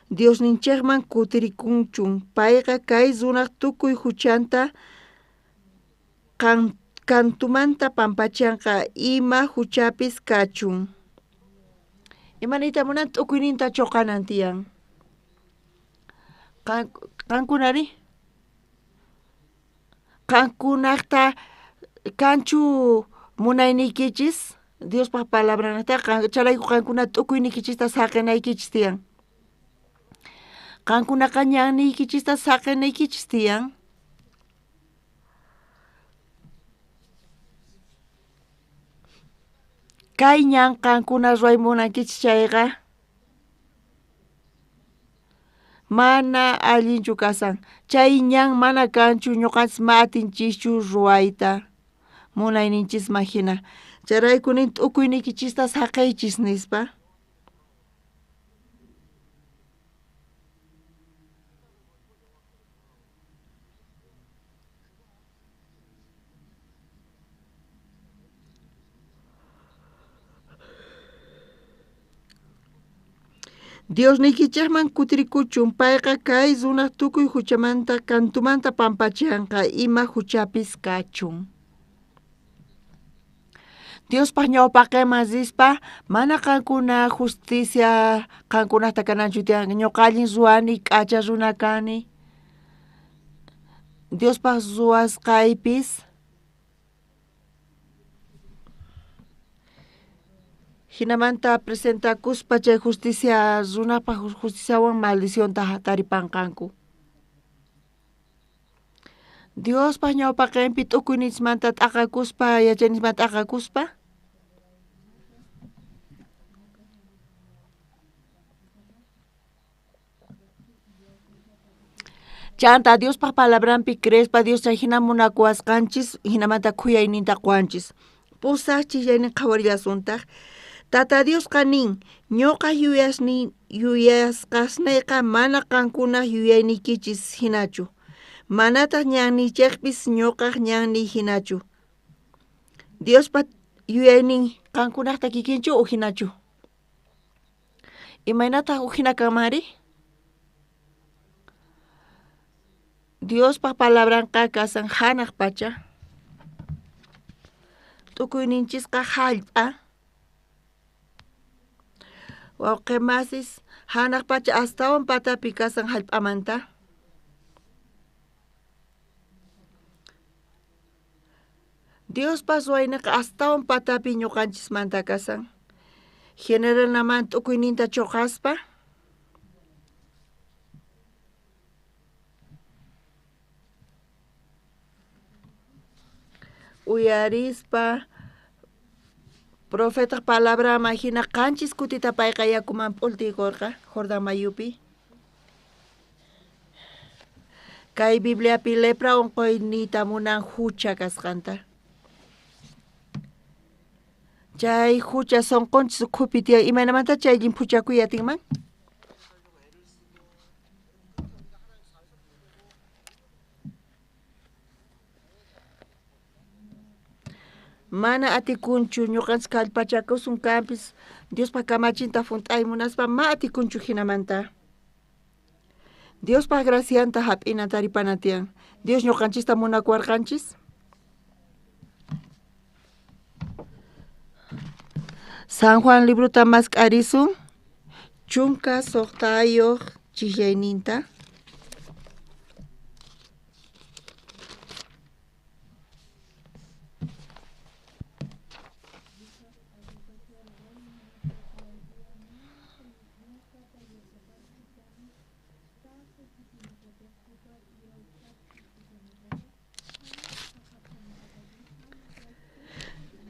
Speaker 6: Diosninchikman kutirikunchun. Payqa kay runaq tukuy huchanta kantumanta pampachanqa ima huchapis kachun. Imaniyta munan t'ukuyninta choqanan tiyan. Qankunari? Qankunaqta kanchu munayniykichis Diospa palabranata, chayrayku qankuna t'ukuyniykichista saqenaykichis tiyan. Qankunaqa ñanniykichista saqenaykichis tiyan. Kay ñan qankuna ruway munankichis chayqa mana allinchu kasan. Chay ñan mana kanchu ñuqanchis ma atinchischu ruwayta munayninchisman hina. Chayrayku nin t'ukuyniykichista saqeychis nispa. Diosniykichikman kutirikuchun, payqa kay runaq tukuy huchamanta kantumanta pampachanqa ima huchapis kachun. Diospaj ñawpaqinman rispa mana qankuna justicia qankunaqta kananchu tiyan, ñuqa allin ruwani, k'acha runa kani. Diospaj ruwasqaypis hinamanta presentakuspa chay justicia runapaj justiciawan maldicionta taripanqanku. Diospaj ñawpaqinpi t'ukuyninchismanta t'aqakuspa, yachayninchismanta t'aqakuspa. Chanta Diospaj palabranpi creespa Dios chay hina munakuwasqanchis, hinamanta khuyayninta quwanchis. Pusaj chillaynin qhawarillasuntaj. Tata Diosqa nin, ñuqa yuyasqasniyqa mana qankunaj yuyayniykichis hinachu. Manataq ñanniychejpis ñuqaj ñanniy hinachu. Diospa yuyaynin qankunajta kikinchu ujinachu. Imaynataq ujina kanmanri? Diospaj palabranqa kasan hanaq pacha. T'ukuyninchisqa hallp'a. Wawqimasis hanaq pacha astawan patapi kasan hallp'amanta. Diospa ruwayninqa astawan patapi ñuqanchismanta kasan. Generalnaman t'ukuyninta chuqaspa. Uyarispa profetaq palabraman hina qanchis kutita payqa yakuman p'ultiykurqa Jordán mayupi. Kay Bibliapi lepra unquyniyta munan hucha kasqanta. Chay hucha sunqunchis ukhupi tiyan, imaynamanta chay llimphuchakuy atinman? Mana atikunchu ñuqanchis kallpachakusun kanpis Diospaj kamachinta junt'ay munaspa ma atikunchu hinamanta. Diospaj gracianta hap'ina taripana tiyan. Dios ñuqanchista munakuwarqanchis. San Juan libruta mask'arisun 16 chijllayninta.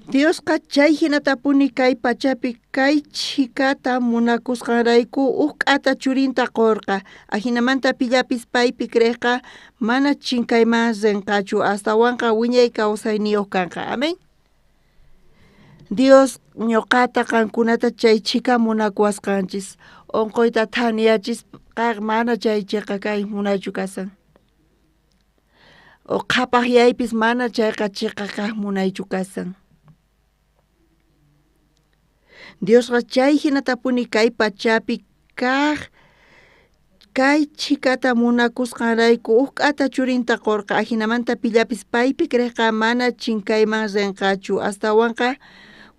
Speaker 6: Diosqa chay hinatapuni kay pachapi kay chhikata munakusqanrayku uj k'ata churinta qurqa. Ajinamanta pillapis paypi creeqqa mana chinkayman rinqachu, astawanqa wiñay kawsayniyuq kanqa. Amén. Dios ñuqata qankunata chay chhika munakuwasqanchis. Unquyta thaniyachisqa mana chay chiqa kay munaychu kasan. O qhapaqyaypis mana chayqa chiqa kaq munaychu kasan. Diosqa chay hinatapuni kay pachapi kaq kay chhikata munakusqanrayku uj k'ata churinta qurqa. Ajinamanta pillapis paypi creeqqa mana chinkayman rinqachu, astawanqa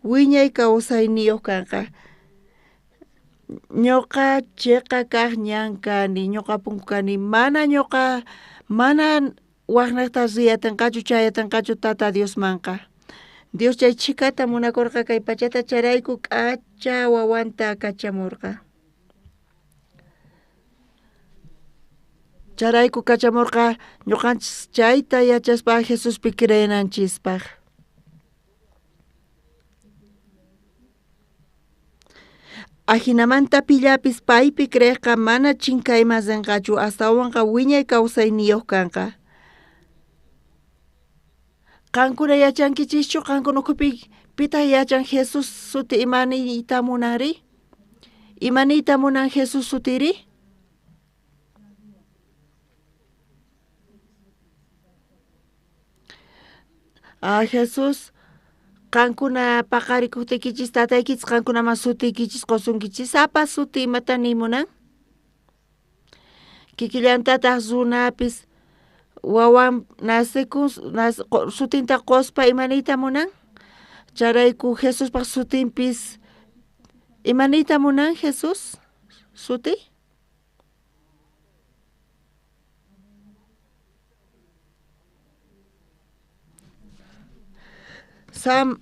Speaker 6: wiñay kawsayniyuq kanqa. Ñuqa chiqa kaq ñan kani, ñuqa punku kani, mana ñuqa mana waqnaqta riyatinqachu chayatinqachu Tata Diosmanqa. Dios chay chhikata munakurqa kay pachata chayrayku k'acha wawanta kachamurqa. Chayrayku kachamurqa ñuqanchis chayta yachaspa Jesuspi creenanchispaq. Ajinamanta pillapis paypi creeqqa mana chinkayman rinqachu, astawanqa wiñay kawsayniyuq kanqa. Qankuna yachankichischu qankuna ukhupi pitaq yachan Jesús suti imaniyta munanri? Imaniyta munan Jesús sutiri? Ah, Jesús qankuna paqarikuqtiykichis tataykichis qankunaman sutiykichis qusunkichis. Sapa suti imata niy munan? Kikillantataq runapis wawan nacekun sutinta quspa imaniyta munan? Chayrayku Jesuspaq sutinpis imaniyta munan Jesús suti? San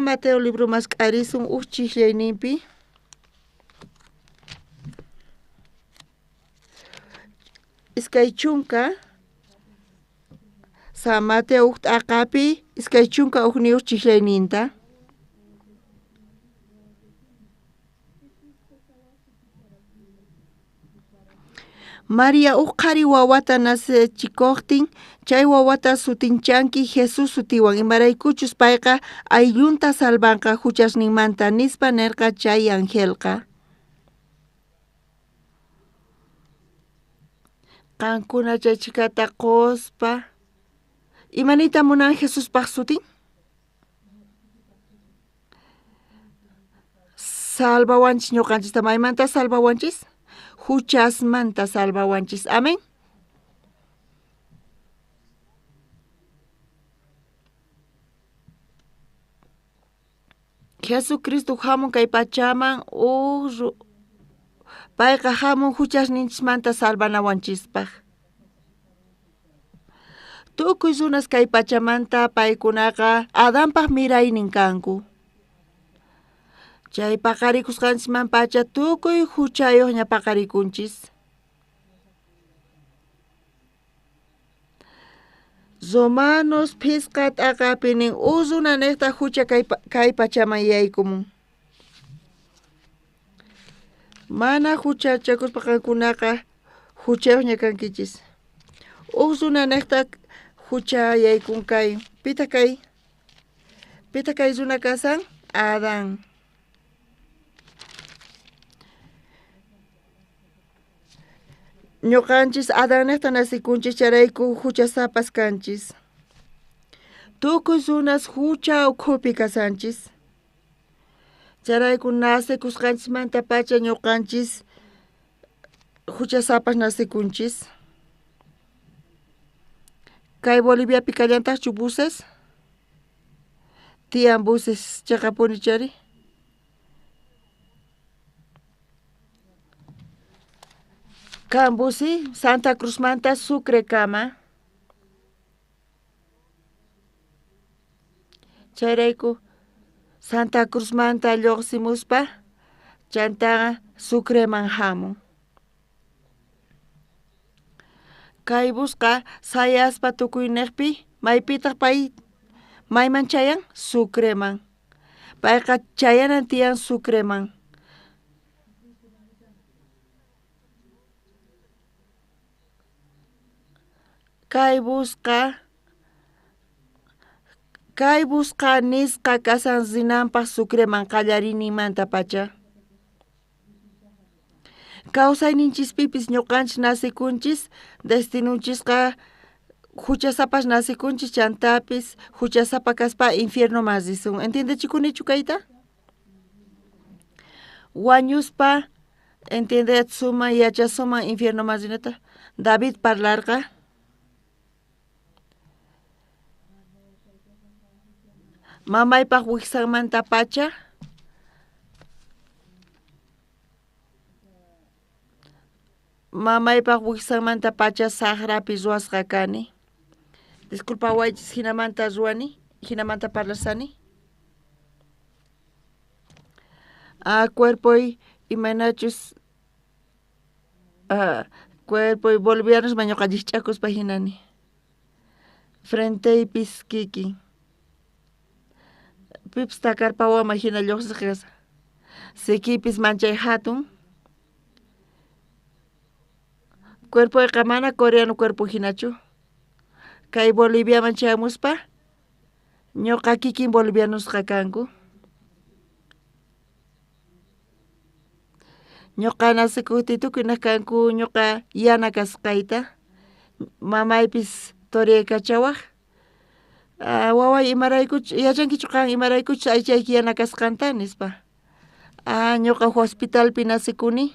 Speaker 6: Mateo libro mask'arisun uj chijllayninpi. 20 San Mateo uj t'aqapi 21 chijllayninta. María uj qhari wawata nacechikojtin chay wawata sutinchanki Jesús sutiwan imaraykuchus payqa ayllunta salvanqa juchasninmanta nispa nerqa chay angelqa. Qankuna chay chhikata quspa imaniyta munan Jesuspaj sutin? Salvawanchis ñuqanchista maymanta salvawanchis? Juchasmanta salvawanchis. Amén. Jesucristo hamun kay pachaman uj payqa hamun juchasninchismanta salvanawanchispaj. Tukuy runas kay pachamanta paykunaqa Adanpaj miraynin kanku. Chay paqarikusqanchisman pacha tukuy juchayuqña paqarikunchis. Romanos phisqa t'aqapi nin uj runa niqta jucha kay pachaman yaykumun. Mana juchachakuspa qankunaqa juchayuqña kankichis. Uj runa niqta jucha yaykun kay. Pitaq kay? Pitaq kay runa kasan? Adán. Ñuqanchis Adán niqta nasikunchis chayrayku juchasapas kanchis. Tukuy runas jucha ukhupi kasanchis. Chayrayku nacikusqanchismanta pacha ñuqanchis juchasapas nasikunchis. Kay Boliviapi kallantaqchu buses? Tiyan buses chaqapuni chari. Kan busi Santa Cruzmanta Sucrekama. Chayrayku Santa Cruzmanta lluqsimuspa chantaqa Sucreman hamun. Kay busqa sayaspa tukuyniqpi maypitaq pay mayman chayan? Sucreman. Payqa chayanan tiyan Sucreman. Kay busqa nisqa kasan rinanpaq Sucreman qallariyninmanta pacha. Kawsayninchispipis ñuqanchis nasikunchis destinunchisqa juchasapas nasikunchis chantapis juchasapa kaspa infiernoman risun. ¿Entiendechikunichu kayta? Wañuspa entiendetsuman yachasuman infiernoman rinata. David parlarqa. Mamaypaq wiksanmanta pacha mamaypaq wiksanmanta pacha saqrapi ruwasqa kani. Disculpawaychis hinamanta ruwani, hinamanta parlasani. Cuerpoy imaynachus cuerpoy bolivianosman ñuqa llikch'akuspa hinani. Frenteypis kikin. Pipis takarpawaman hina lluqsisqa kasqa. Sikipis manchay hatun. Cuerpoyqa mana coreano cuerpo hinachu. Kay Boliviaman chayamuspa ñuqa kikin bolivianosqa kanku. Ñuqa nasikuqtiy tukuy naq kanku ñuqa yana kasqayta. Mamaypis toreykachawaq. Waway imaraykuchus yachankichu qan imaraykuchus aychayki yana kasqanta nispa. Ñuqa hospitalpi nasikuni.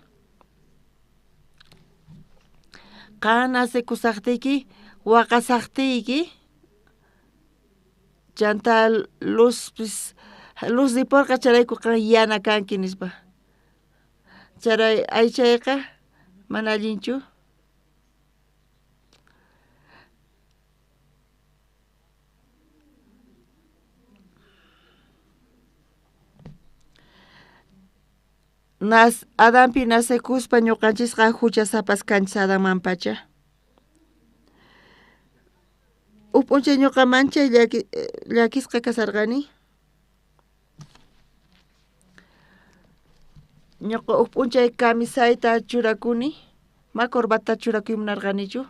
Speaker 6: Qan nasikusaqtiyki waqasaqtiyki chanta luzpis luz riporqa chayrayku qan yana kanki nispa. Charay aychayqa mana allinchu. Adanpi nacekuspa ñuqanchisqa huchasapas kanchis Adanman pacha. Uj p'unchay ñuqa manchay llakisqa kasarqani. Ñuqa uj p'unchay camisayta churakuni, ma corbata churakuy munarqanichu.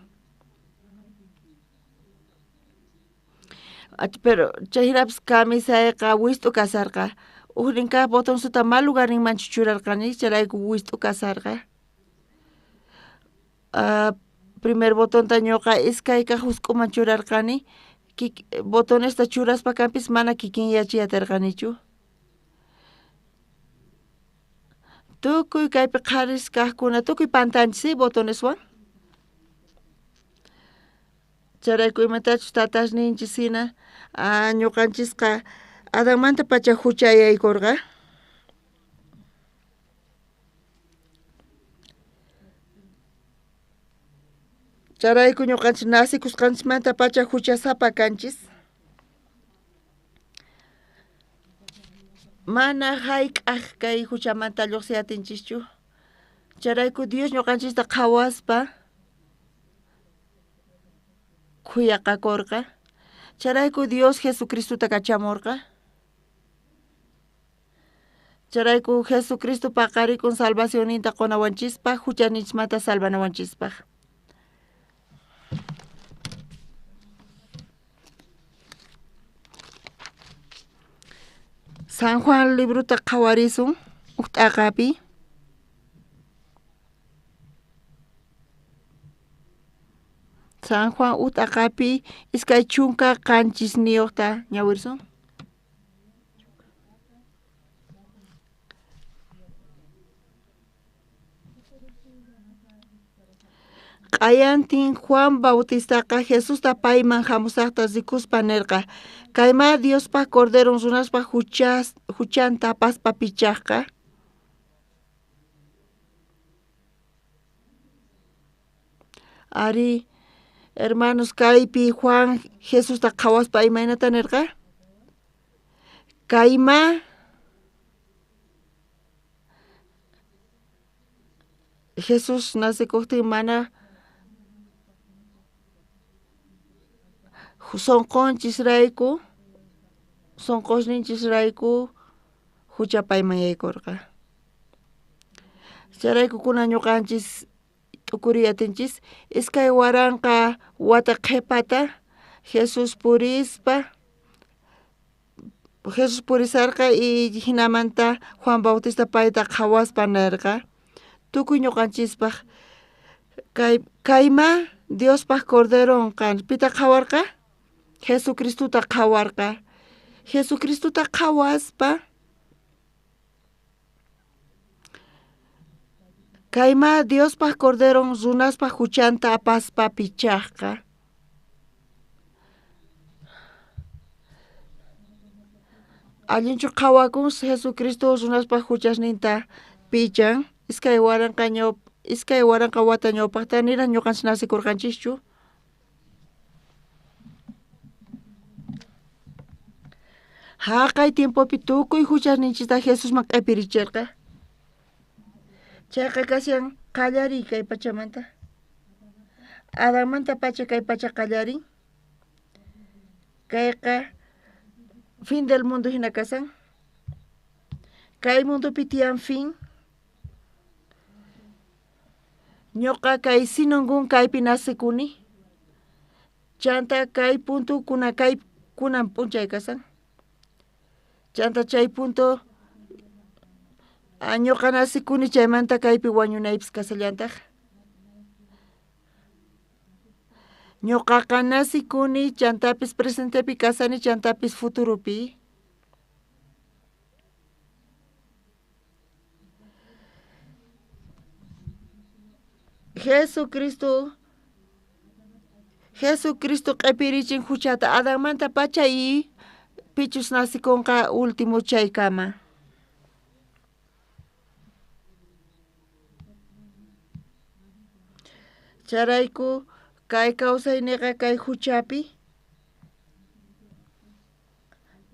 Speaker 6: Pero chayhinapis camisayqa wist'u kasarqa. Ujnin kaq botonsuta ma lugarninmanchu churarqani, chayrayku wist'u kasarqa. Primer botonta ñuqa iskay kaq jusk'uman churarqani, botonesta churaspa kanpis mana kikinyachiy atirqanichu. Tukuy kaypi qharis kaqkuna tukuy pantanchis botoneswan. Chayrayku imatachus tatasninchis hina ñuqanchisqa Adanmantapacha huchayaykurqa. Chayrayku ñuqanchis nacikusqanchismantapacha huchasapa kanchis. Mana hayk'aq kay huchamanta lluqsiy atinchischu. Chayrayku Dios ñuqanchista qhawaspa khuyaqakurqa. Chayrayku Dios Jesucristota kachamurqa. Chayrayku Jesucristo paqarikun salvacionninta qunawanchispaq, huchaninchikmanta salvanawanchispaq. San Juan librota qhawarisun uj t'aqapi. San Juan uj t'aqapi 27 ñawirsun. Q'ayantin Juan Bautistaqa Jesusta payman hamusaqta rikuspa nirqa, kaymá Diospaq Corderon runaspaq huchanta apaspa pichaqqa. Ari, hermanos, kaypi Juan Jesusta qhawaspa imaynata nirqa? Kaymá Jesús nacikuqtin mana sunqunchisrayku, sunqusninchisrayku hucha payman yaykurqa. Chayrayku kunan ñuqanchis t'ukuriy atinchis 2000 wata qhipata Jesús purispa, Jesús purisarqa y hinamanta Juan Bautista payta qhawaspa nirqa tukuy ñuqanchispaq kaymá Diospaq Corderonqa. Pita qhawarqa? Jesucristota qhawarqa. Jesucristota qhawaspa kaymá Diospaq Corderon runaspaq huchanta apaspa pichaqqa. Allinchu qhawakun Jesucristo runaspaq huchasninta pichan 2000 wata ñawpaqta niraq ñuqanchis nacikurqanchischu. Haqay tiempopi tukuy huchasninchista Jesusman q'ipirichirqa. Chayqa kashan qallariy kay pachamanta. Adanmantapacha kay pacha qallarin. Kayqa fin del mundo hina kasan. Kay mundopi tiyan fin. Ñuqa kay sinungun kaypi nacikuni. Chanta kay punto kuna kay kunan p'unchay kasan. Chanta chay punto ñuqa nacikuni chaymanta kaypi wañunaypis kasallantaq. Ñuqaqa nacikuni chantapis presentepi kasani chantapis futuropi. Jesucristo q'ipirichin huchata Adanmantapacha y pichus nacikunqa último chaykama. Chayrayku kay kawsayniqa kay huchapi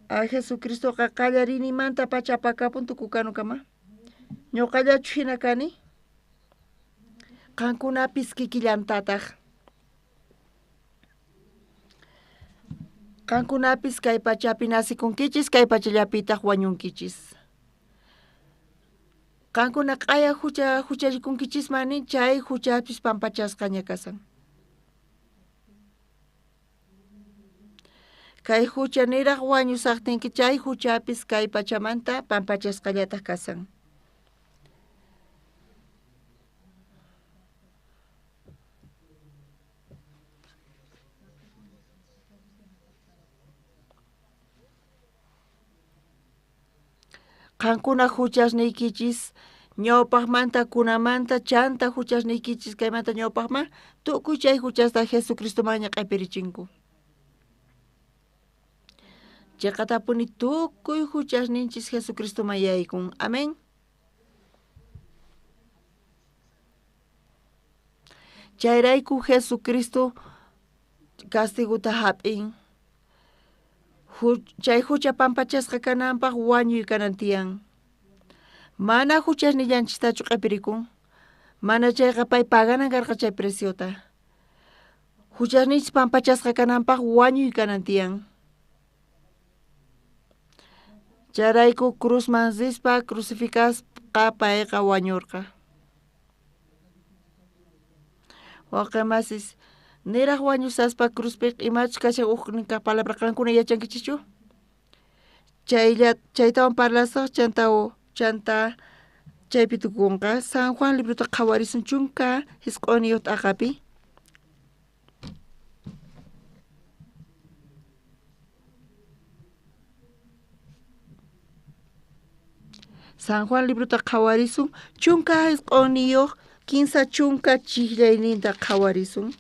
Speaker 6: Jesucristoqa qallariyninmantapacha apakapun tukukanukama. Ñuqallachu hina kani? Qankunapis kikillantataq. Qankunapis kay pachapi nasikunkichis, kay pachallapitaj wañunkichis. Qankuna q'aya huchallikunkichisman nin, chay huchapis pampachasqaña kasan. Kay hucha niraj wañusaqtinki chay huchapis kay pachamanta pampachasqallataj kasan. Qankuna huchasniykichis ñawpaqmanta kunamanta chanta huchasniykichis kaymanta ñawpaqman tukuy chay huchasta Jesucristomanña q'ipirichinku. Chiqatapuni tukuy huchasninchis Jesucristoman yaykun. Amén. Chayrayku Jesucristo castiguta hap'in. Chay hucha pampachasqa kananpaq wañuy kanan tiyan. Mana huchasnillanchistachu q'ipirikun. Mana chayqa pay paganan karqa chay preciota. Huchasninchis pampachasqa kananpaq wañuy kanan tiyan. Chayrayku cruzman rispa crucificasqa payqa wañurqa. Wawqimasis, niraj wañusaspa cruzpiqa imachus kashan ujnin palabra qankuna yachankichischu? Chaytawan parlasaq chanta chaypi tukunqa. San Juan librota qhawarisun 19 t'aqapi. San Juan librota qhawarisun 19 30 chijllayninta qhawarisun.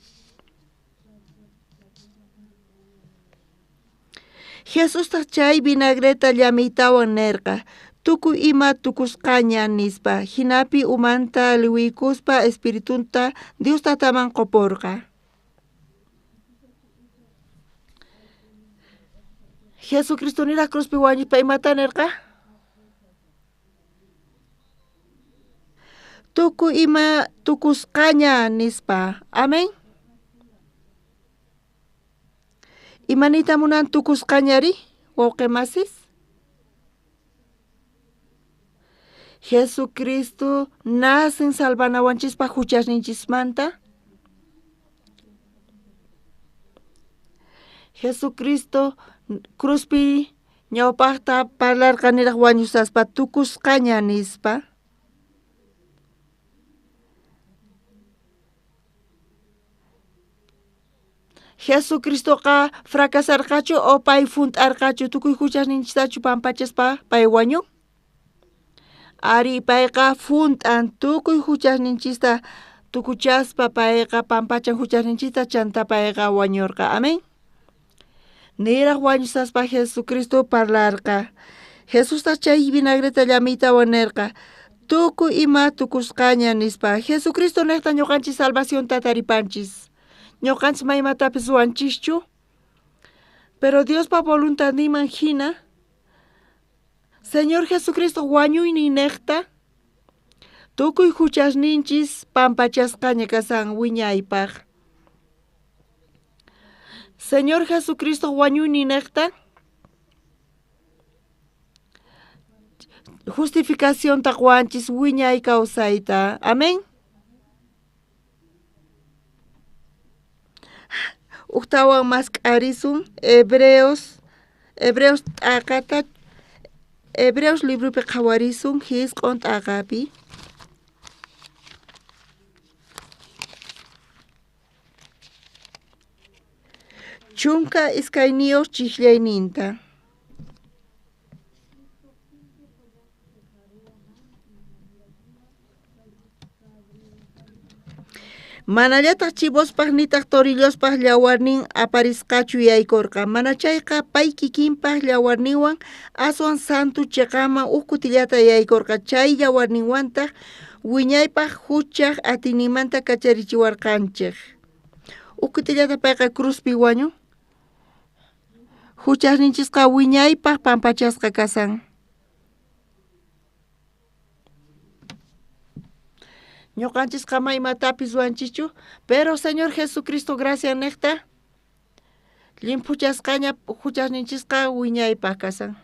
Speaker 6: Jesustaq chay vinagreta llamiytawan nerqa, tukuy ima tukusqaña nispa, hinapi umanta liwiykuspa espiritunta Dios tataman qoporqa. Jesucristo niraj cruzpi wañuspa imata nerqa? Tukuy ima tukusqaña nispa. Amén. Imanita munan tukusqañari, wawqimasis? Jesucristo nacen salvanawanchispa huchasninchismanta. Jesucristo cruzpi ñawpaqta parlarqa niraj wañusaspa tukusqaña nispa. Jesucristoqa fracasarqachu o pay funt'arqachu tukuy huchasninchistachu pampachaspa pay wañun? Ari payqa funt'an tukuy huchasninchista tukuchaspa payqa pampachan huchasninchista chanta payqa wañurqa. Amén. Niraj wañusaspa Jesucristo parlarqa. Jesustaq chay vinagreta llamiytawan nerqa, tukuy ima tukusqaña nispa. Jesucristo neqta ñuqanchis salvacionta taripanchis. Ñuqanchis maymatapis ruwanchischu. Pero Diospa voluntadninman hina Señor Jesucristo wañuynin neqta tukuy huchasninchis pampachasqaña kasan wiñaypaq. Señor Jesucristo wañuynin neqta justificacionta qowanchis wiñay kawsayta. Amén. Ujtawan mask'arisun Hebreos t'aqata Hebreos libropi qhawarisun 9 t'aqapi. 12 chijllayninta. Manallataq chivospaq nitaq torillospaq llawarnin aparisqachu yaykurqa, mana chayqa pay kikinpaq llawarninwan aswan santu chiqaman uj kutillata yaykurqa, chay llawarninwantaq wiñaypaq huchaq atiyninmanta kacharichiwarqanchik. Uj kutillata payqa cruzpi wañun. Huchasninchisqa wiñaypaq pampachasqa kasan. Ñuqanchisqa ma imatapis ruwanchischu, pero Señor Jesucristo gracia neqta Llimphuchasqaña huchasninchisqa wiñaypaq kasan.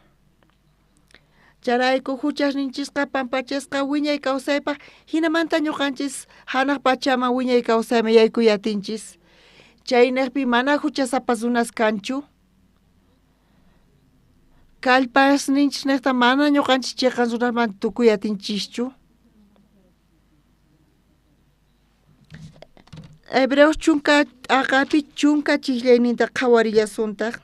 Speaker 6: Chayrayku huchasninchisqa pampachasqa wiñay kawsaypaq hinamanta ñuqanchis hanaq pachaman wiñay kawsayman yaykuy atinchis. Chaynejpi mana huchasapa runas kanchu. Kallpasninchisnejta mana ñuqanchis chiqan runasman tukuy atinchischu. Hebreos chunka t'aqapi chunka chiqllayninta qhawarillasuntaq.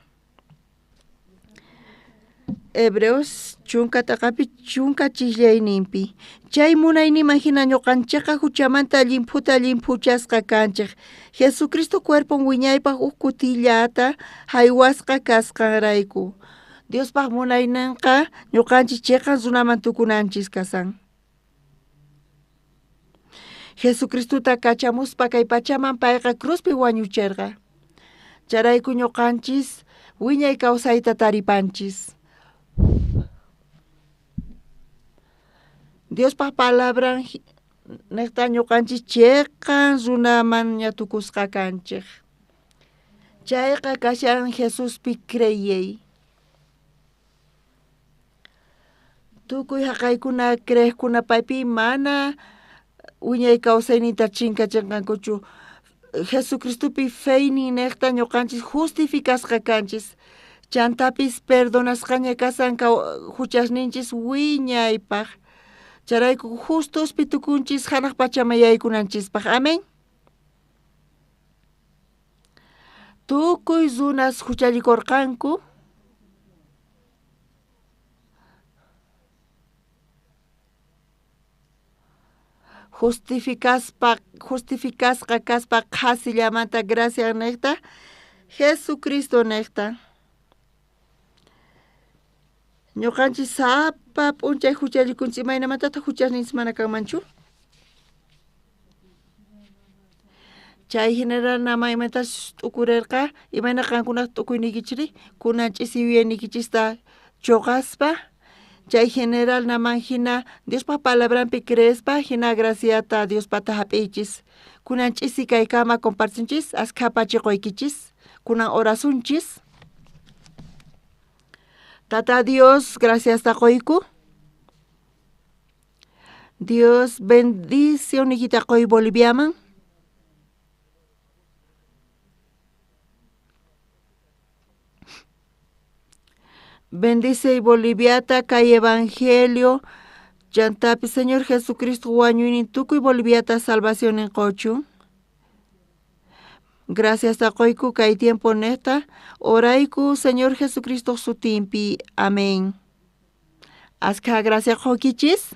Speaker 6: Hebreos chunka t'aqapi chunka chiqllayninpi. Chay munayninman hina ñuqanchikqa huchamanta llimphuta llimphuchasqa kanchik. Jesucristo cuerpon wiñaypaq huk kutillata haywasqa kasqanrayku. Diospaq munayninqa ñuqanchik chiqan runaman tukunanchis kasan. Jesucristota kachamuspa kay pachaman payqa cruzpi wañucherqa. Chayrayku ñuqanchis wiñay kawsayta taripanchis. Diospaq palabran niqta ñuqanchis chiqan runaman ña tukusqa kanchik. Chayqa kashan Jesuspi creyey. Tukuy haqaykuna creeqkuna paypi mana wiñay kawsayninta chinkachinqankuchu. Jesucristopi feynin niqta ñuqanchis justificasqa kanchis. Chantapis perdonasqaña kasan huchasninchis wiñaypaq. Chayrayku justuspi tukunchis hanaq pachaman yaykunanchispaq. Amén. Tukuy runas huchallikurqanku. Justificasqa kaspa qhasillamanta gracia niqta Jesucristo niqta. Ñuqanchis sapa p'unchay huchallikunchis imaynamantataq huchasninchis mana kanmanchu? Chay general namaymantas t'ukurerqa imayna qankunaq t'ukuyniykichiri kunan ch'isi yuyayniykichista chuqaspa chay general naman hina Diospaq palabranpi creespa hina graciata Diospata hap'iychis. Kunan ch'isi kaykama compartinchis askha pachiquykichis kunan orasunchis. Tata Dios, gracias taquyku. Dios bendición nikita qoy Boliviaman. Bendice Boliviata kay evangelio chantapi Señor Jesucristo wañuynin tukuy Boliviata salvación qochu. Gracias taquyku kay tiempo neta orayku Señor Jesucristo sutinpi. Amén. Askha gracias qokichis.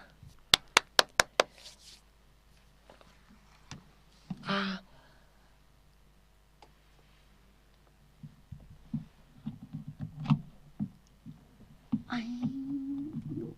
Speaker 6: Ay, Dios.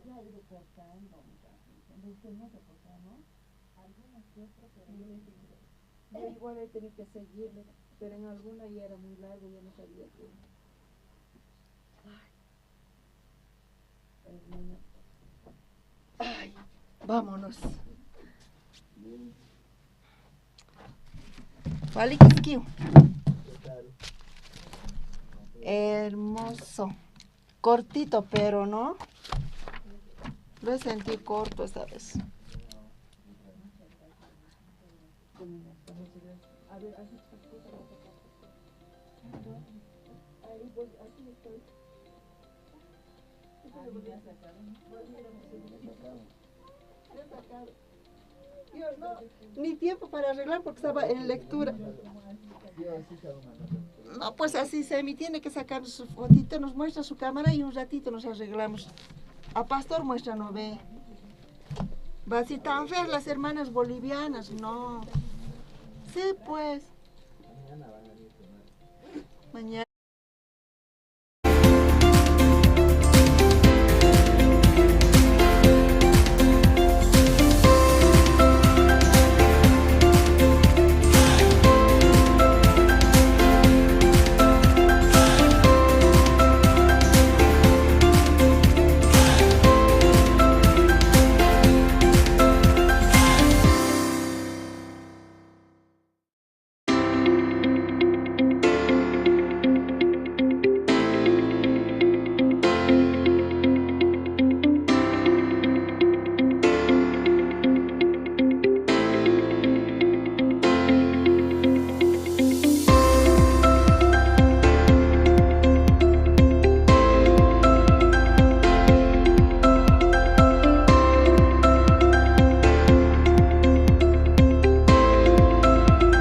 Speaker 6: Ya he ido cortando muchas veces. Tenía que cortar, ¿no? Algunas que otras, pero yo igual he tenido que seguirle, pero en alguna ya era muy largo, ya no sabía qué. Ay, hermana. Ay, vámonos. Vale, hermoso. Cortito, pero no. Lo sentí corto esta vez. Yo no, ni tiempo para arreglar porque estaba en lectura. No, pues así Semi tiene que sacar su fotito, nos muestra su cámara y un ratito nos arreglamos. A Pastor muestra, no ve. Va así tan feas las hermanas bolivianas, no. Sí, pues. Mañana.